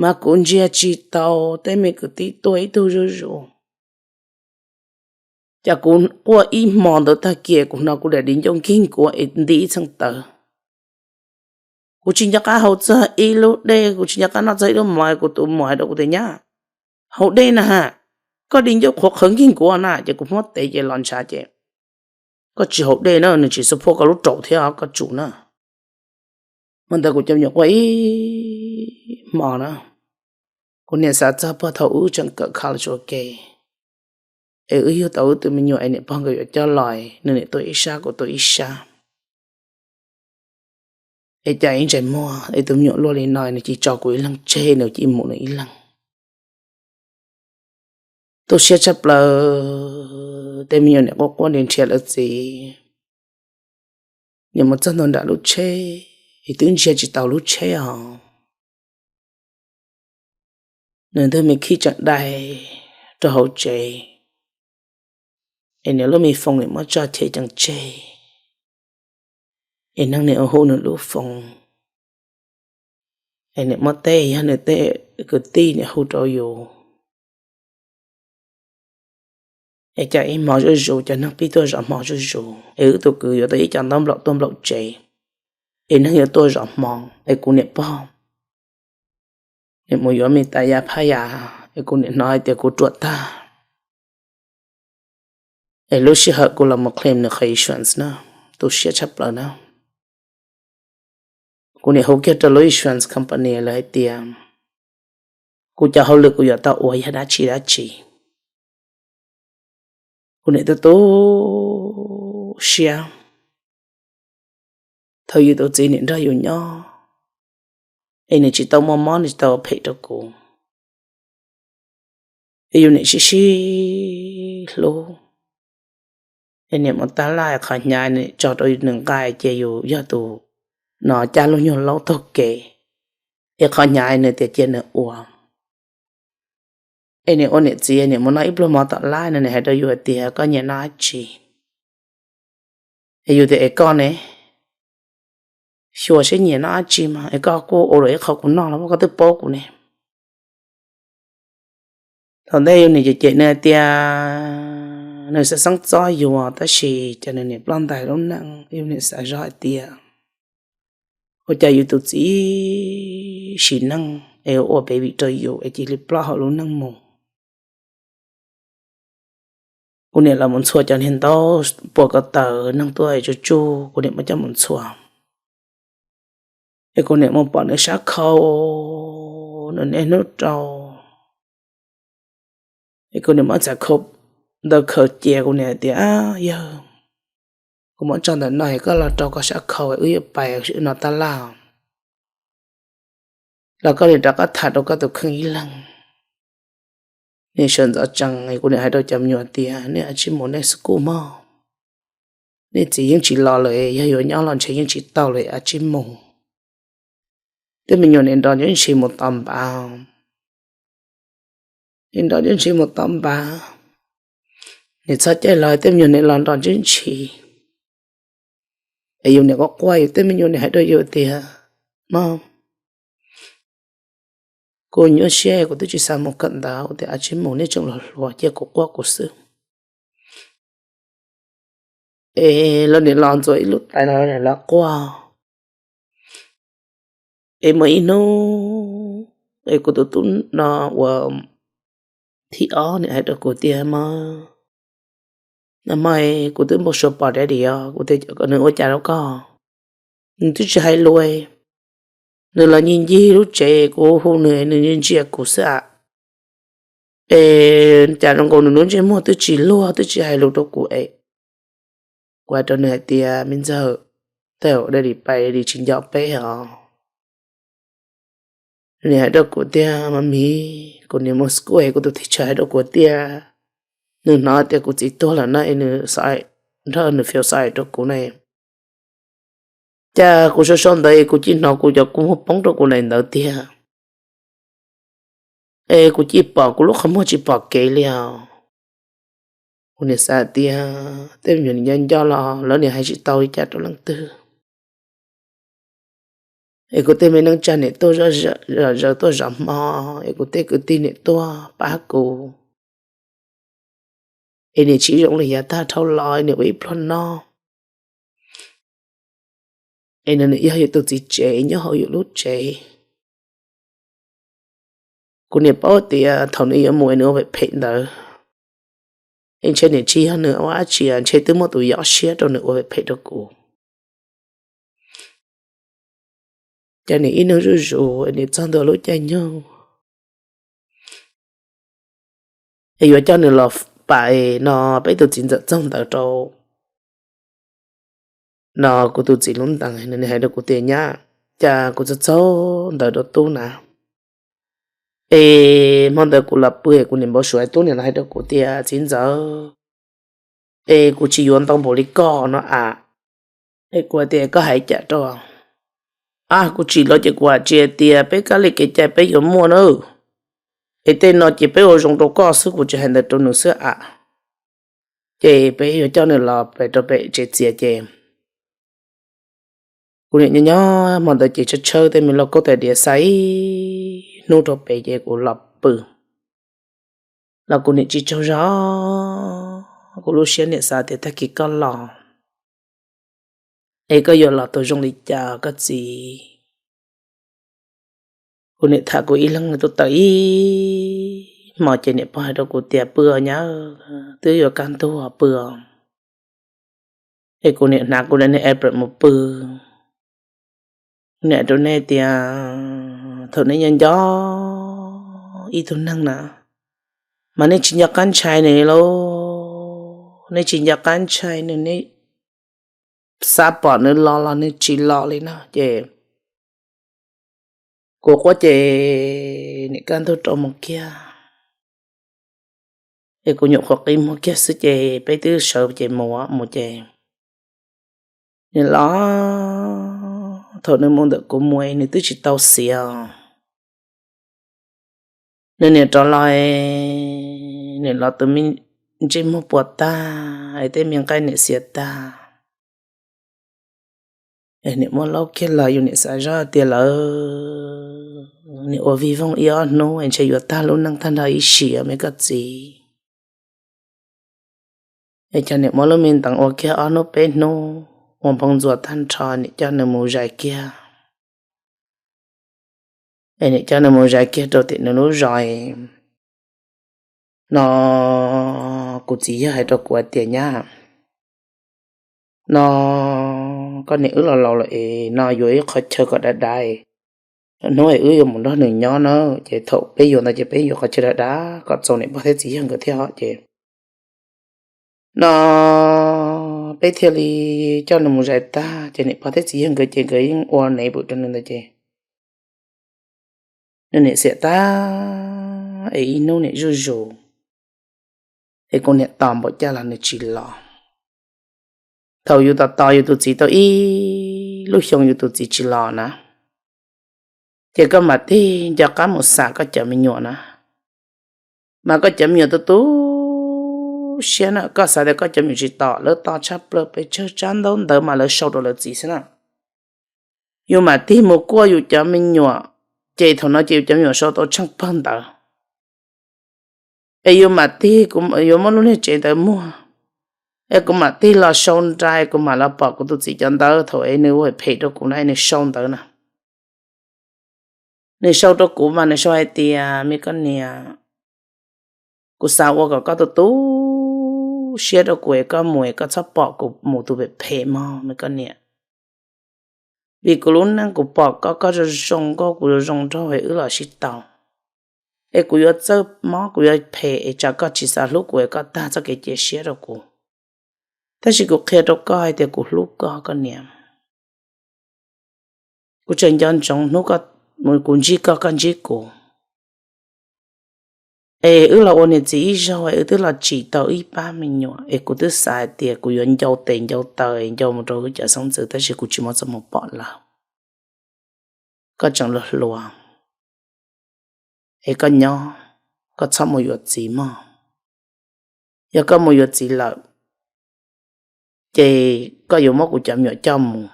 mas kuv ntsia tsis tau tej me kwv tij tuaj ib tug zuj zus. Cas kuv quaj ib hmo ntawd tag kiag kuv hnov kuv daim di ncauj nkig nkuav es nti ib txheej tawv. Kuv tsis nco qab haus txog ib lub dej, kuv tsis nco qab noj txog ib lub mov, kuv tus muam hais rau kuv tias nyab, haus dej na, koj di ncauj qhuav qhawv nkig nkuav na ces kuv muab tev ces los ntshav ces koj tsis haus dej na nws tsis support koj lub raum thiab koj tsum na. Hmo ntawd kuv cov me nyuam quaj ib hmo na, kuv niam xav txog puag thaum wb tseem kawm college ua ke, es wb yug tau wb tus me nyuam es niam pog nkawd yuav coj los, nws niam tuaj ib sab kuv tuaj ib sab. Es cas ib ntsais muag es tus me nyuam luaj li no nws cia tso kuv ib leeg tseg nws cia mus nws ib leeg. Tu siab tshaj plaws, tej me nyuam niam quaj quaj nrhiav lawv txiv, niam mus txog ntua nram lub tsheb es twb ntsia tsis tau lub tsheb os. Nws ntawg me khib tseem dai rau hauv tsev, es nws lub me foos nim muab tso chev cees tseg, es neeg nim ua hu nws lub foos, es nim muab teb yog nws tej kwv tij nim hu rau yus. Es cas ib hmo zuj zus cov neeg pib tuaj zov hmo zuj zus, es wb tus kwv yuav tau ib co ntaub nplaum tuaj nplaum tsev, es neeg yuav tuaj zov hmo, es kuv niam pog nim mus yuav me tas ya phaj ya, es kuv nim hnov hais tias kuv ruam tag. Es lub sij hawm kuv los mus claim nws qhov insurance na, tu siab tshaj plaws na. Kuv nim hu kiag rau lub insurance company lawv hais tias kuv cov hauj lwm kuv yuav tau ua yog dab tsi dab tsi. Kuv nim tu tu siab, thaum yus tus txiv nim nrog yus nyob, es nws tsis tau muaj mob nws tsis tau phem rau kuv. Es yus niam sib sib hlub, es niam mus tab laj qhov hnyav niam tso rau nws nqa ces yus yog tus no cab lub nyuag laub taug kev, es qhov hnyav nws tias cia nws ua. Es niam ua niam txiv niam mus noj ib pluag mov tom lab no niam hais rau yus hais tias koj nyiam noj dab tsi? Es yus tias es koj ne, xyuas seb nyiam noj dab tsi mas es koj kuj ua lawm ib qho kuv noj los mas koj twb paub kuv ne. Thaum ntej yus niam cem cem nws hais tias nws xav xeeb txob yus tab sis cas nws niam ploj ntais lub neej, yus niam xav zoj hais tias ua cas yus tus txiv sim neej es ua baby rau yus es cia li ploj hauv lub neej mus. Kuv niam los mus ntxhua cov niag ntaub puas ko taw neeg tuaj tsuj tsuj kuv niam muab coj mus ntxhua. Es kuv niam mus pom nws sab khau, nws niaj hnub rau, es kuv niam muab txhais khau ntawd khaws cia kuv niam tias yawg, kuv muab tso ntawm no es koj los rau koj sab khau wb yuav pais no tab laj. Los koj niam rov qab tham rau koj tus kheej ib leeg. Niam sawv ntxov tsees es kuv niam hais rau cov me nyuam tias nej ua tsis mus nej school mog, nej txiv yeej tsis los lawm, yog yuav nyob los ntshe yeej tsis tau lawm ua tsis mus. Tej me nyuam niam nrog Ntsuab Ntshis mus tom npav, niam nrog Ntsuab Ntshis mus tom npav, niam txhob caij los tej me nyuam niam los nrog Ntsuab Ntshis. Es yus niam quaj quaj yus tej me nyuam niam hais rau yus tias mog, kuv nyuaj siab kuv twb tsis xav mus kawm ntawv tias ua tsis mus nej tseem los hluas cia kuv quaj kuv xwb. Es lawv niam los ntxuav ib lub tais no los quaj. Es muaj ib hnub es kuv tus tub no uas thib ob niam hais rau kuv tias mog, no mog, kuv twb npau suav pom daddy os, kuv tias nws ua cas rau koj? Nws twb tsis hais lus, nws los ncig ncig lub tsev, kuv hu nws nws ntsia kuv xwb a. Es cas zoo nkaus nws lub ntsej muag twb tsis luag twb tsis hais lus rau kuv es. Kuv hais rau nws hais tias me ntxawg, tej zaum daddy pais daddy tsis nco peb os. Nws hais rau kuv tias mami, kuv niam mus school es kuv tus thib tsam hais rau kuv tias nws hnov tias kuv txiv tuag lawm no es nws nrog nws feel sorry rau kuv na. Cas kuv sau sau ntawv es kuv cia hnov kuv cov kua muag poob rau kuv daim ntawv tiag. Es kuv cia pom kuv lub qhov muag tsis pom kev li os. Kuv niam xav tias tej me nyuam nco nco los lawv niam hais tsis tau li cas rau leej twg. Es kuv tej me neej tsa niam tuaj zom zaws tuaj zov hmo, es kuv tej kwv tij niam tuaj pab kuv. Es niam tsis zoo li yav tag dhau los niam ua ib pluag no. Es nws yog yus tus txiv tsev nyob hauv yus lub tsev. Kuv niam paub tias thaum nws yuav mus es nws ua phem phem ntawd, es ntshe niam tsis yog nws ua dab tsi, ntshe twb muaj tus yov siab rau nws ua phem phem rau kuv. Ces niam ib neeg zuj zus es niam txog ntua lub caij nyoog es yuav coj nws los pam no peb tus txiv ntxawm txaug ntawv rau no kuv tus txiv lub ntees, nws hais rau kuv tias nyab, cas kuv txaug txaug ntawv rau tub na. Es hmo ntawd kuv los pw es kuv niam npau suav tub niam los hais rau kuv tias txiv ntxawm, es kuv tsis yuav ntau npaum li koj no a. Es kuv tias koj hais cas rau? A kuv tsim los ces kuv hais tias peb kab li kev cai peb yuav muaj na. Es tej no ces peb ua zoo rau koj xwb, kuv tsis hais ntawd rau nws xwb a. Ces peb yuav coj nws los pem rau pem tsev txias ces kuv niam nyob nyob hmo ntawd ces tshawb tshawb tej me lauj kaub tais diav xa ib hnub rau pem ces kuv los pw. Los kuv niam tsis tsaug zog, kuv lub siab niam xav tias tag kis koj los es koj yuav los tus zoo li cas koj txiv? Kuv niam tham kuv ib leeg tuaj tawm ib hmo ces niam pog hais rau kuv tias pw os nyab, twb yuav kaj ntug pw os. Es kuv niam hnav kuv daim niag apron mus pw. Niam rau nej tias thaum nej nyob nco ib tug neeg na, mas nej tsis nco qab ntshai nws li lauj, nej tsis nco qab ntshai nws, nej xav pom nws los los nws tsis los li no ces kuv quaj ces niam kaj ntug rau mus kiag. Es kuv nyuam qhuav qi muag kiag xwb ces peb twb sawv ces mus mus ces nws los, thaum nws mus ntawm kuv mus es nws twb tsis tau xiav. Nws niam rov los, nws los tus me ntsej muag puas tag es tej me nqaij niam xiav tag. Niam muab laub kiag los yus niam xav zoj tias lawv niam ua vij voog ib ob hnub es ntshe yuav tag lub neej tag nrho ib sim me koj txiv. Es cov niam muab lub me ntees ua kiag ob hnub peb hnub ua nphoo ntxuas tag nrho niam coj nws mus zais kiag. Es niam coj nws mus zais kiag rau tim nws lub zos no, kuv txiv yawg hais rau kuv hais tias nyab, no koj niam wb los laus lawm es no yuav ib qhov chaw kom dav dav, hnub es wb yuav mus nrog nws nyob na, ces thaum peb yuav ntawd ces peb yuav qhov chaw dav dav kom txaus niam pog thiab txiv yawg nkawd thiab os ces no peb thiaj li coj nws mus zais tag ces niam pog thiab txiv yawg nkawd ces nkawd yeej ua neighbor rau nws ntawd ces nws niam xiam tag es ib hnub niam zuj zus es kuv niam tos npaum cas los nws tsis los. Thaum yus tos tos yus tus txiv tau ib lub xyoo yus tus txiv tsis los na, ces koj mam tig nco qab mus xam koj cov me nyuam na. Mas koj cov me nyuam tu tu siab na, koj xav tias koj cov me nyuam tsis tom, lawv to tshaj plaws pes tsawg tsab ntaub ntawv mas lawv sau rau lawv txiv xwb na. Yus mam tig mus kuaj yus cov me nyuam, ces thaum no ces yus cov me nyuam sau tau tsheej pawg ntawv. Es yus mam tig, yuav muab lub niag tsev ntawd muag, es kuv mam tig los sau nra, kuv mam los pom kuv tus txiv cov ntawv thaum es nws ua phem rau kuv na, nws sau ntawv na. Nws sau rau kuv mas nws sau hais tias me koj niam, kuv xav ua kom koj tu tu siab rau kuv es koj mus es koj txhob pom kuv mus tus phem phem mog me koj niam. Vim kuv lub neej kuv pom koj, koj zoo zoo nkauj, kuv zoo zoo nraug es wb los sib tau. Es kuv yuav txawj mob kuv yuav phem es tsam koj tsis xav hlub kuv es koj tag txoj kev cia siab rau kuv. Tab sis kuv qhia rau koj hais tias kuv hlub koj koj niam. Kuv tseem nco ntsoov hnub kuv ntsib koj koj ntsib kuv, es wb los ua niam txiv ib zaug es wb twb los tsim tau ib pab me nyuam es kuv twb xav hais tias kuv yuav ncau tes ncau taw es ncau mus rau wb cov xeeb ntxwv tab sis kuv tsis muaj txoj hmoo pom lawv. Koj tseem hluas hluas es koj nyob, koj txhob mus yuav txiv mog. Yog koj mus yuav txiv lawm ces koj yuav muab kuv cov me nyuam coj mus.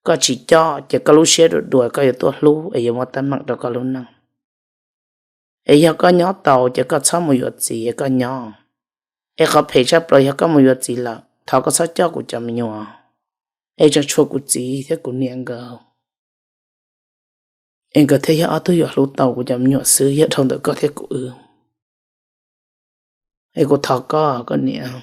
Koj tsis coj ces koj lub siab dua dua koj yuav tuaj hlub es yuav muaj teeb meem rau koj lub neej. Es yog koj nyob tau ces koj txhob mus yuav txiv es koj nyob. Es qhov phem tshaj plaws yog koj mus yuav txiv lawm, thov koj txhob coj kuv cov me nyuam, es tseem tshuav kuv txiv thiab kuv niam nkawd, es nkawd thiaj yog ob tug yuav hlub tau kuv cov me nyuam xwb, yog dhau ntawm koj thiab kuv wb. Es kuv thov koj koj niam.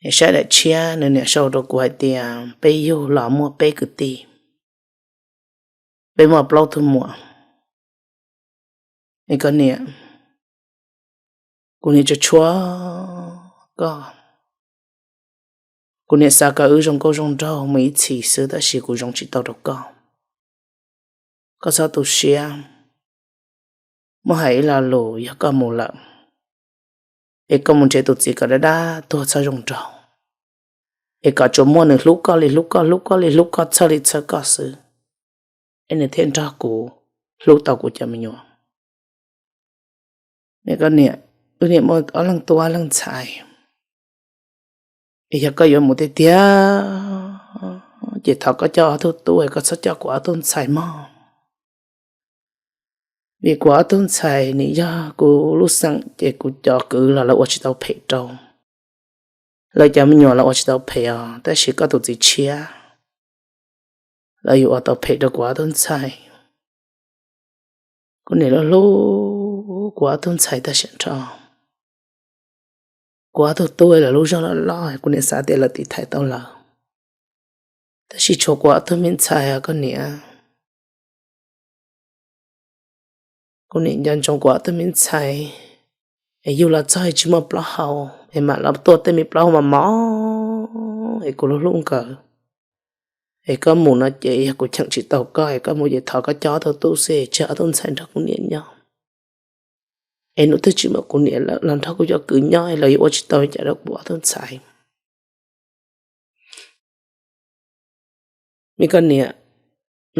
Es saib daim tshiab nws niam sau rau kuv hais tias peb yug los muaj peb kwv tij, peb muaj plaub tug muam. Es koj niam, kuv niam tsuas tshua koj. Kuv niam xav kom wb zoo nkauj zoo nraug mus ib txhis xwb tab sis kuv zoo tsis tau rau koj. Koj txhob tu siab, muab hais ib lo lus yog koj mus lawm es koj mus nrhiav tus txiv kom dab dab tuag txhob zoo nraug, es kom tsuas muaj nws hlub koj li hlub koj, hlub koj li hlub koj, txhawj li txhawj koj xwb, es nws thiaj nrog kuv hlub tau kuv cov me nyuam. Koj niam, wb niam muaj ob leeg tub ob leeg ntxhais, es yog koj yuav mus tiag tiag ces thov koj coj ob tug tub es koj txhob coj kuv ob tug ntxhais mog. Vim kuv ob tug ntxhais nws yog kuv lub xeem ces kuv cov kwv los lawv ua tsis tau phem rau, lawv cov me nyuam los ua tsis tau phem os, tab sis koj tus txiv tshiab los yus ua tau phem rau kuv ob tug ntxhais. Kuv niam hlub hlub kuv ob tug ntxhais tag siab nrho. Kuv ob tug tub lawv lub zog loj loj kuv niam xav tias lawv tiv thaiv tau lawv, tab sis tshuav kuv ob tug me ntxhais os koj niam. Kuv niam nco ntsoov kuv ob tug me ntxhais, es yug los txog tsis muaj plaub hau, es mam los tuaj tej me plaub hau mos mos, es kuv hlub hlub nkawd. Es koj mus no ces yog kuv cheem tsis tau koj, es koj mus ces thov koj coj ob tug tub xwb, tseg ob tug ntxhais nrog kuv niam nyob. es hnub twg tsis muaj kuv niam lawm los nrog kuv cov kwv nyob es lawv yuav ua tsis tau li cas rau kuv ob tug ntxhais. Me koj niam,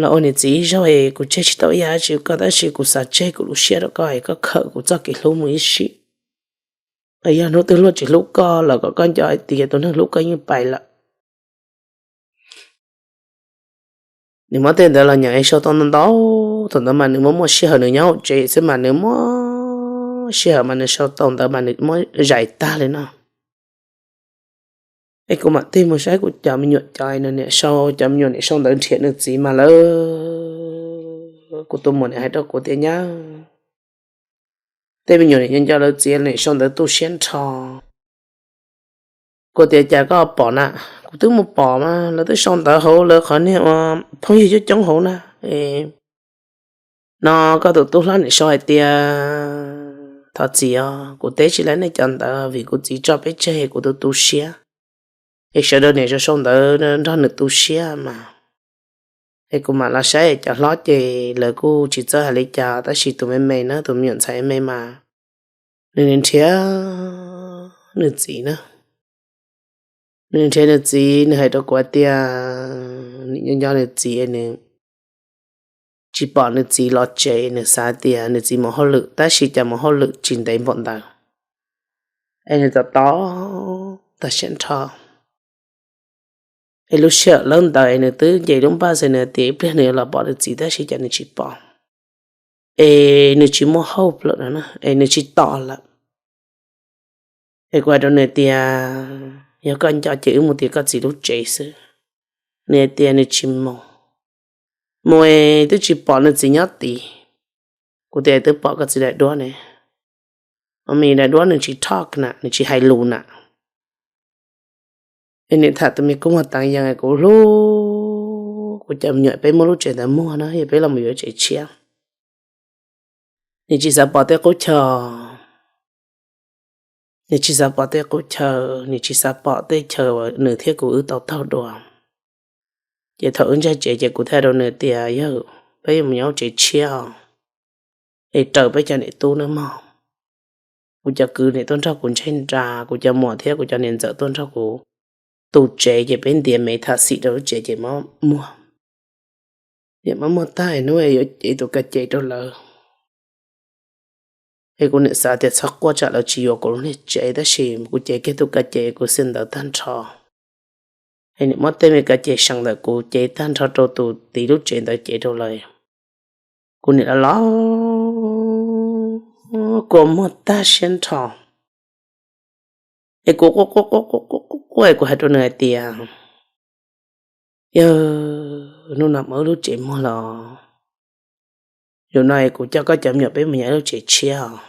los ua niam txiv ib zaug es kuv tseg tsis tau ib yam dab tsi rau koj, tab sis kuv xav tseg kuv lub siab rau koj es koj khawm kuv txoj kev hlub mus ib sim. Yog hnub twg luag tsis hlub koj los kom koj nco hais tias tus neeg hlub koj yeej pais lawm. Nws muab tej ntawd los nyeem sau tau ntau ntau, thaum ntawd mas nws muaj muaj sij hawm nws nyob hauv tsev xwb mas nws muaj sij hawm mas nws sau tau ntawd mas nws muab zais tag li no. Es kuv mam tig mus saib kuv cov me nyuam cov, nws niam sau, cov me nyuam niam sau ntawv nrhiav nws txiv mas lawv, kuv tus muam niam hais rau kuv tias nyab, tej me nyuam niam nco nco lawv txiv, niam sau ntawv tu siab nrho. Kuv tias cas koj pom na? Kuv twb mus pom mas lawv twb sau ntawv hauv lawv qhov niag ua phooj ywg coob coob hauv na. No koj tus tub hlob niam sau hais tias thov txim os, kuv teb tsis tau nej cov ntawv vim kuv txiv tso peb tseg kuv tu tu siab. Es sawv daws niam sau sau ntawv nrog nws tu siab mas. Es kuv mam los saib cov hlob ces lawv kuj tsis txawj hais li cas, tab sis tus me me na, tus me nyuam ntxhais me mas nws nrhiav nws txiv na. Nws nrhiav nws txiv, nws hais rau kuv hais tias nws nco nco nws txiv, nws tsis pom nws txiv los tsev, nws xav tias nws txiv mus hauj lwm, tab sis cas mus hauj lwm tsis ntev npaum ntawd. Es nws tos tos tag siab nrho. Es lub sij hawm lawb ntawd es nws twb nce lub npaj xwb, nws tias ib pliag nws yuav los pom nws txiv, tab sis cas nws tsis pom. Es nws tsis muaj hauj lwm lawm, es nws tsis tos lawm. Es kuv hais rau nws tias yog koj nco ces wb mus tim koj txiv lub tsev xwb. Nws tias nws tsis mus, mus es twb tsis pom nws txiv nyob tid. Kuv tias twb pom koj txiv daim duab ne, me daim duab nws tsis talk na, nws tsis hais lus na. Es nws tham tus me kub muag teev yees, kuv hlub kuv cov me nyuam, peb muab lub tsev ntawd muag na, yog peb los mus yuav tsev tshiab. Nws tsis xav pom tej qub chaw, nws tsis xav pom tej qub chaw, nws tsis xav pom tej chaw uas nws thiab kuv wb tau taug dua. Ces thaum wb ntsaj tsev ces kuv thiaj rau nws tias yog peb yuav mus nyob tsev tshiab, es raws peb cov niam tub nawb mog. Kuv cov kwv niam tuaj nrog kuv ntseg nra, kuv cov muam thiab kuv cov niam ntxawm tuaj nrog kuv tu tsev, ces peb ntiav me tham xim rau lub tsev ces muab muag, muab muag tag hnub yuav cev tus ka ces rau lawv. Es kuv niam xav tias txhob quaj tsam lawv tsis yuav kuv lub niag tsev, tab sis kuv cev kiag tus ka ces kuv xi ntawv tag nrho. Es nws muab tej me ka ces seem ntawm kuv cev tag nrho rau tus txiv lub tsev ntawd cev rau lawv. Kuv niam los los kua muag tag siab nrho. Es kuv quaj quaj quaj quaj quaj, kuv hais rau nws hais tias yog hnub no muab wb lub tsev muag los, yog no es kuv coj koj cov me nyuam peb mus nyob lub tsev tshiab os.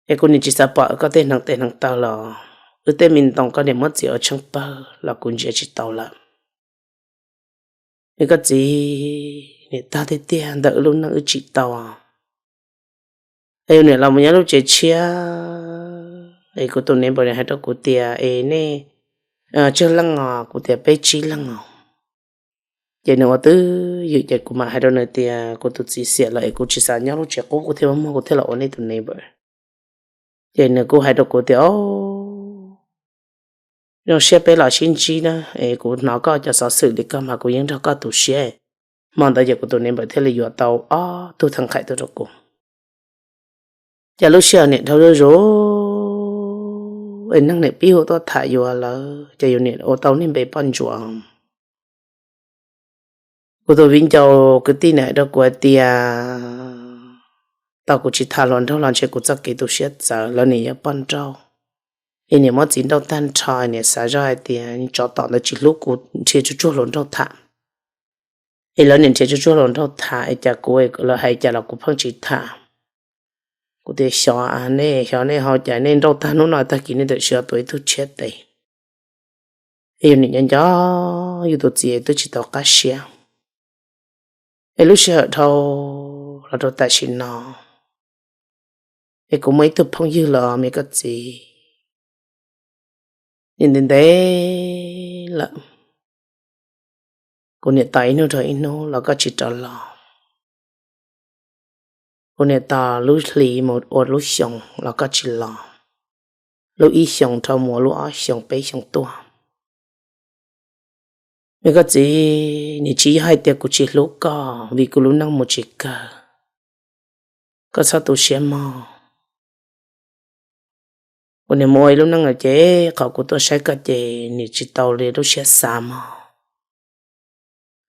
Es kuv niam tsis xav pom koj tej hneev tes hneev taw los, wb tej me ntoo koj niam muab txiav ua tsheej pawg los kuv ntsia tsis tau lawm. Es koj txiv niam tag tiag tiag, ntawm wb lub neej wb tsim tau. Es yus niam los mus nyob lub tsev tshiab, es kuv tus neighbor hais rau kuv tias es nej tsawg leej os? Kuv tias peb tsib leej os. Ces nws ua twj ywm, ces kuv mam hais rau nws tias kuv tus txiv xiam lawm es kuv tsis xav nyob lub tsev qub, kuv thiaj muab muag, kuv thiaj los ua nej tus neighbor. Ces nws kuj hais rau kuv tias o, zoo siab peb los sib ntsib na, es kuv hnov koj cov xov xwm li koj mas kuv yeej nrog koj tu siab. Hmo ntawd ces kuv tus neighbor thiaj li yuav tau ob tug theej qhaim tuaj rau kuv. Ces lub sij hawm niam dhau zuj zus, es neeg niam pib hu tuaj tham yus lawm, ces yus niam ua tau niag npe Poj Ntsuam. Kuv tus viv ncaus kwv tij niam hais rau kuv hais tias tau kuv tsis tham hluas nraug los ntshe kuv txoj kev tu siab txawv, lawv niam yog poj nrauj. Es niam muab txiv nrauj tag nrho, niam xav zoj hais tias tsov tom ntawd tsis hlub kuv, nrhiav tsuag tsuag hluas nraug tham. Es lawv niam nrhiav tsuag tsuag hluas nraug tham, es cas kuv, lawv hais cas los kuv pheej tsis tham. Kuv tias xyov, nej xyov nej ho cas nej nrauj tag hnub no tag kis nej tawm siav tua ib tug tshiab tes. Es yus niam nco nco yus tus txiv twb tsis tau qab siab. Es lub sij hawm dhau los rau tam sim no, es kuv muaj ib tug phooj ywg los me koj txiv, ntev ntev lawm, kuv niam tos ib hnub rau ib hnub los koj tsis rov los. Kuv niam tos lub hlis mus ua lub xyoo los koj tsis los, lub ib xyoos dhau mus ua lub ob xyoos peb xyoos tuaj. Me koj txiv, nim tsis yog hais tias kuv tsis hlub koj vim kuv lub neej mus tsis kawg, koj txhob tu siab mog. Kuv nim mus ua ib lub neej lawm ces qhov kuv tuaj saib koj ces nim tsis tau li lub siab xav mog.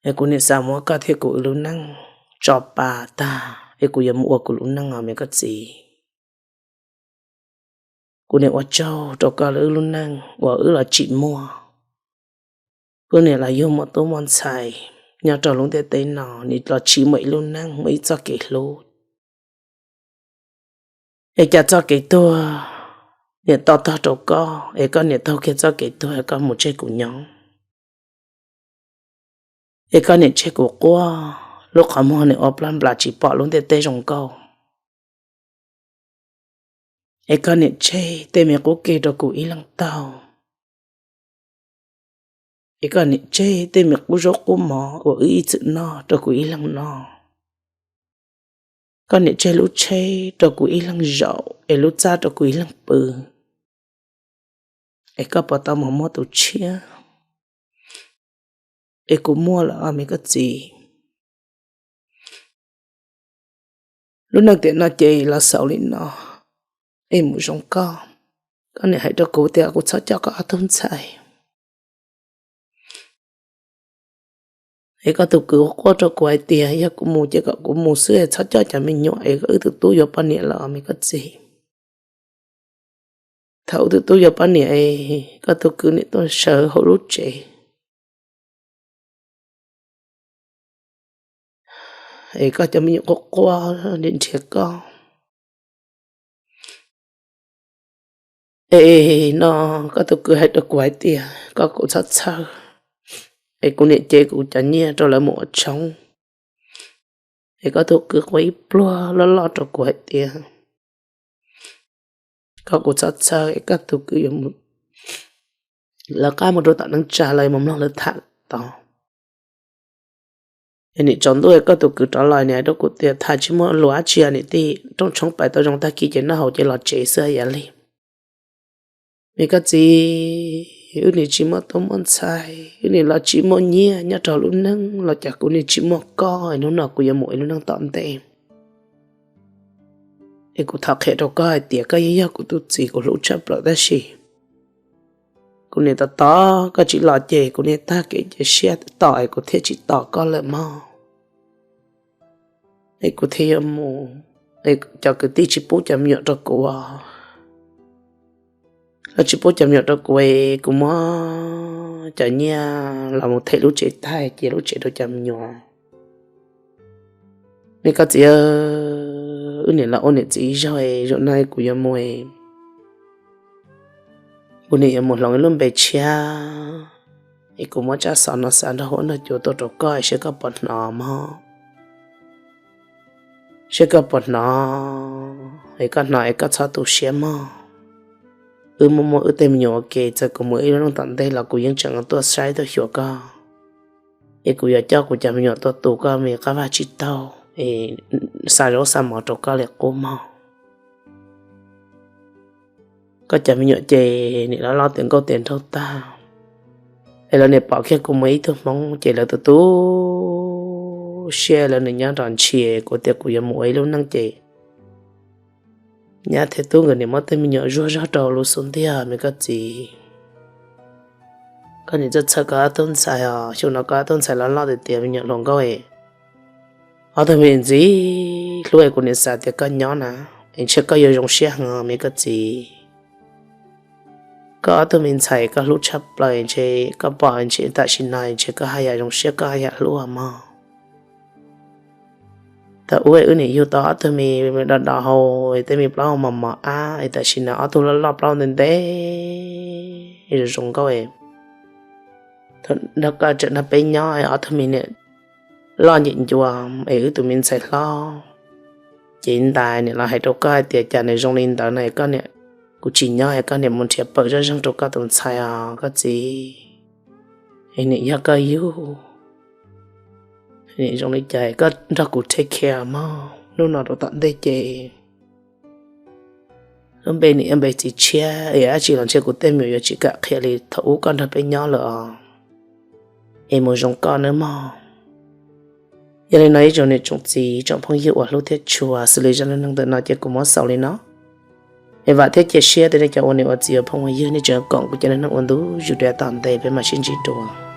Es kuv nim xav muab koj thiab kuv wb lub neej tso pa tag es kuv yuav mus ua kuv lub neej os me koj txiv. Kuv nim ua tsaug rau koj lub neej uas wb los tsim muaj, wb nim los yug muaj tub muaj ntxhais nyob rau lub ntiaj teb no, nim los tsim muaj ib lub neej muaj ib txoj kev hlub. Es cas txoj kev tuag nim to tog rau koj, es koj nim taug kiag txoj kev tuag koj mus tseg kuv nyob, es koj nim tseg kuv quaj, lub qhov muag nim ua plab nplas tsis pom lub ntiaj teb zoo nkauj. Es koj nim tseg tej me qub ke rau kuv ib leeg taug, es koj nim tseg tej me qub zaub qub mov uas wb ib txwm noj rau kuv ib leeg noj. Koj nim tseg lub tsheb rau kuv ib leeg zaum es lub txaj rau kuv ib leeg pw, es koj puas tau mus muaj tus tshiab, es kuv muaj lawm os me koj txiv. Lub neej tiam no ces los xaus li no, es mus zoo koj. Koj nim hais rau kuv tias kuv txhob coj koj ob tug ntxhais, es koj tus kwv quaj rau kuv hais tias yog kuv mus ces kom kuv mus xwb es txhob coj cov me nyuam es wb tus tub yuav poj niam lawm os me koj txiv. Thaum wb tus tub yuav poj niam es koj tus kwv nim tuaj sawv hauv lub tsev, es koj cov me nyuam quaj quaj nrhiav nrhiav koj. Es no koj tus kwv hais rau kuv hais tias kom kuv txhob txhawj, es kuv niam cev kuv cov nyiaj rau lawv mus ua tshoob. Es koj tus kwv quaj ib pluag loj loj rau kuv hais tias kom kuv txhob txhawj, es koj tus kwv yuav mus, lawv qab mus rau tom neej tsa lawv mus mloog lawv tham tod. Es nim tsaus ntuj koj tus kwv rov los nim hais rau kuv tias tham tsis muaj lus dab tsi nim tij, rooj tshoob pais tau zoo tag kis ces noj haus ces los tsev xwb yam li. Me koj txiv, wb nim tsis muaj tub muaj ntxhais, wb nim los tsis muaj nyiaj nyob rau lub neej los cas kuv nim tsis muaj koj, es hnub no kuv yuav mus ib lub neej tom ntej. Es kuv thov qhia rau koj hais tias koj yeej yog kuv tus txiv kuv hlub tshaj plaws tab sis kuv nim tos tos koj tsis los ces kuv nim tag kev cia siab tos es kuv thiaj tsis tos koj lawm mog. Es kuv thiaj yuav mus, es cov kwv tij tsis pub cov me nyuam rau kuv, lawv tsis pub cov me nyuam rau kuv es kuv muab cov nyiaj los mus them lub tsev tag cia lub tsev rau cov me nyuam. Me koj txiv, wb nim los ua niam txiv ib zaug es zaum no kuv yuav mus, kuv nim yuav mus hloov ib lub npe tshiab, es kuv muab tsab xov no xa nrog huab nrog cua tuaj rau koj es seb koj puas hnov mog. Seb koj puas hnov, es koj hnov es koj txhob tu siab mog. Wb muaj muaj wb tej me nyuam ua ke, txawm kuv mus ib lub neej tom ntej los kuv yeej tseem tuaj saib tuaj xyuas koj. Es kuv yuav coj kuv cov me nyuam tuaj tu koj me qab vaj tsib taug, es xa zaub xa mov rau koj li qub mog. Koj cov me nyuam ces nim loj loj tiav nkauj tiav nraug tag, es lawv nim pom kiag kuv mus ib tug hmoob ces lawv tu tu siab, lawv nim nyob nrog ntshis kuv tias kuv yuav mus ua ib lub neej ces nyab thiab tub nkawd nim muab tej me nyuam zuag zog rau lub xub ntiag me koj txiv. Koj nim txawj txhawj koj ob tug ntxhais os, xyoo no koj ob tug ntxhais loj loj tiav tiav me nyuam hluas nkauj es ob tug me ntxim hlub es kuv nim xav tias koj nyob na, es ntshe koj yuav zoo siab heev me koj txiv. Koj ob tug me ntxhais koj hlub tshaj plaws ntshe koj pom ntshe tam sim no ntshe koj haj yam zoo siab koj haj yam hlub mog. Thaum ub wb nim yug tau ob tug me do do hau, tej me plaub hau mos mos ab, es tam sim no ob tug loj loj plaub ntev ntev zoo zoo nkauj. Thaum nrog koj tseem nrog peb nyob es ob tug me niam loj nceem ncua, es wb tus me ntxhais hlob ces ntais nim los hais rau koj hais tias cas nws zoo li ntawd no es koj niam, kuv tsis nyob es koj niam mus nrhiav pawm zoj zeeg rau koj tus ntxhais os koj txiv. Es nim yog koj yug, nim zoo li cas koj nrog kuv take care mog. hnub no rau tom ntej ces lub npe niam npe txiv tshiab es dab tsi los ntshe kuv tej me nyuam yuav tsis kam qhia li thaum ub koj nrog peb nyob lawm os, es mus zoo koj nawb mog. Yog li no ib tsoom niam tsoom txiv tsoom phooj ywg uas hlub thiab tshua, xws li zaj neej neeg ntawm no ces kuv muab xaus li no. Es vam thiab cia siab tias nej cov ua niam ua txiv ua phooj ua ywg nej tseem koom kuv cov neej neeg ua ntu zus rau tom ntej, peb mam sib ntsib dua.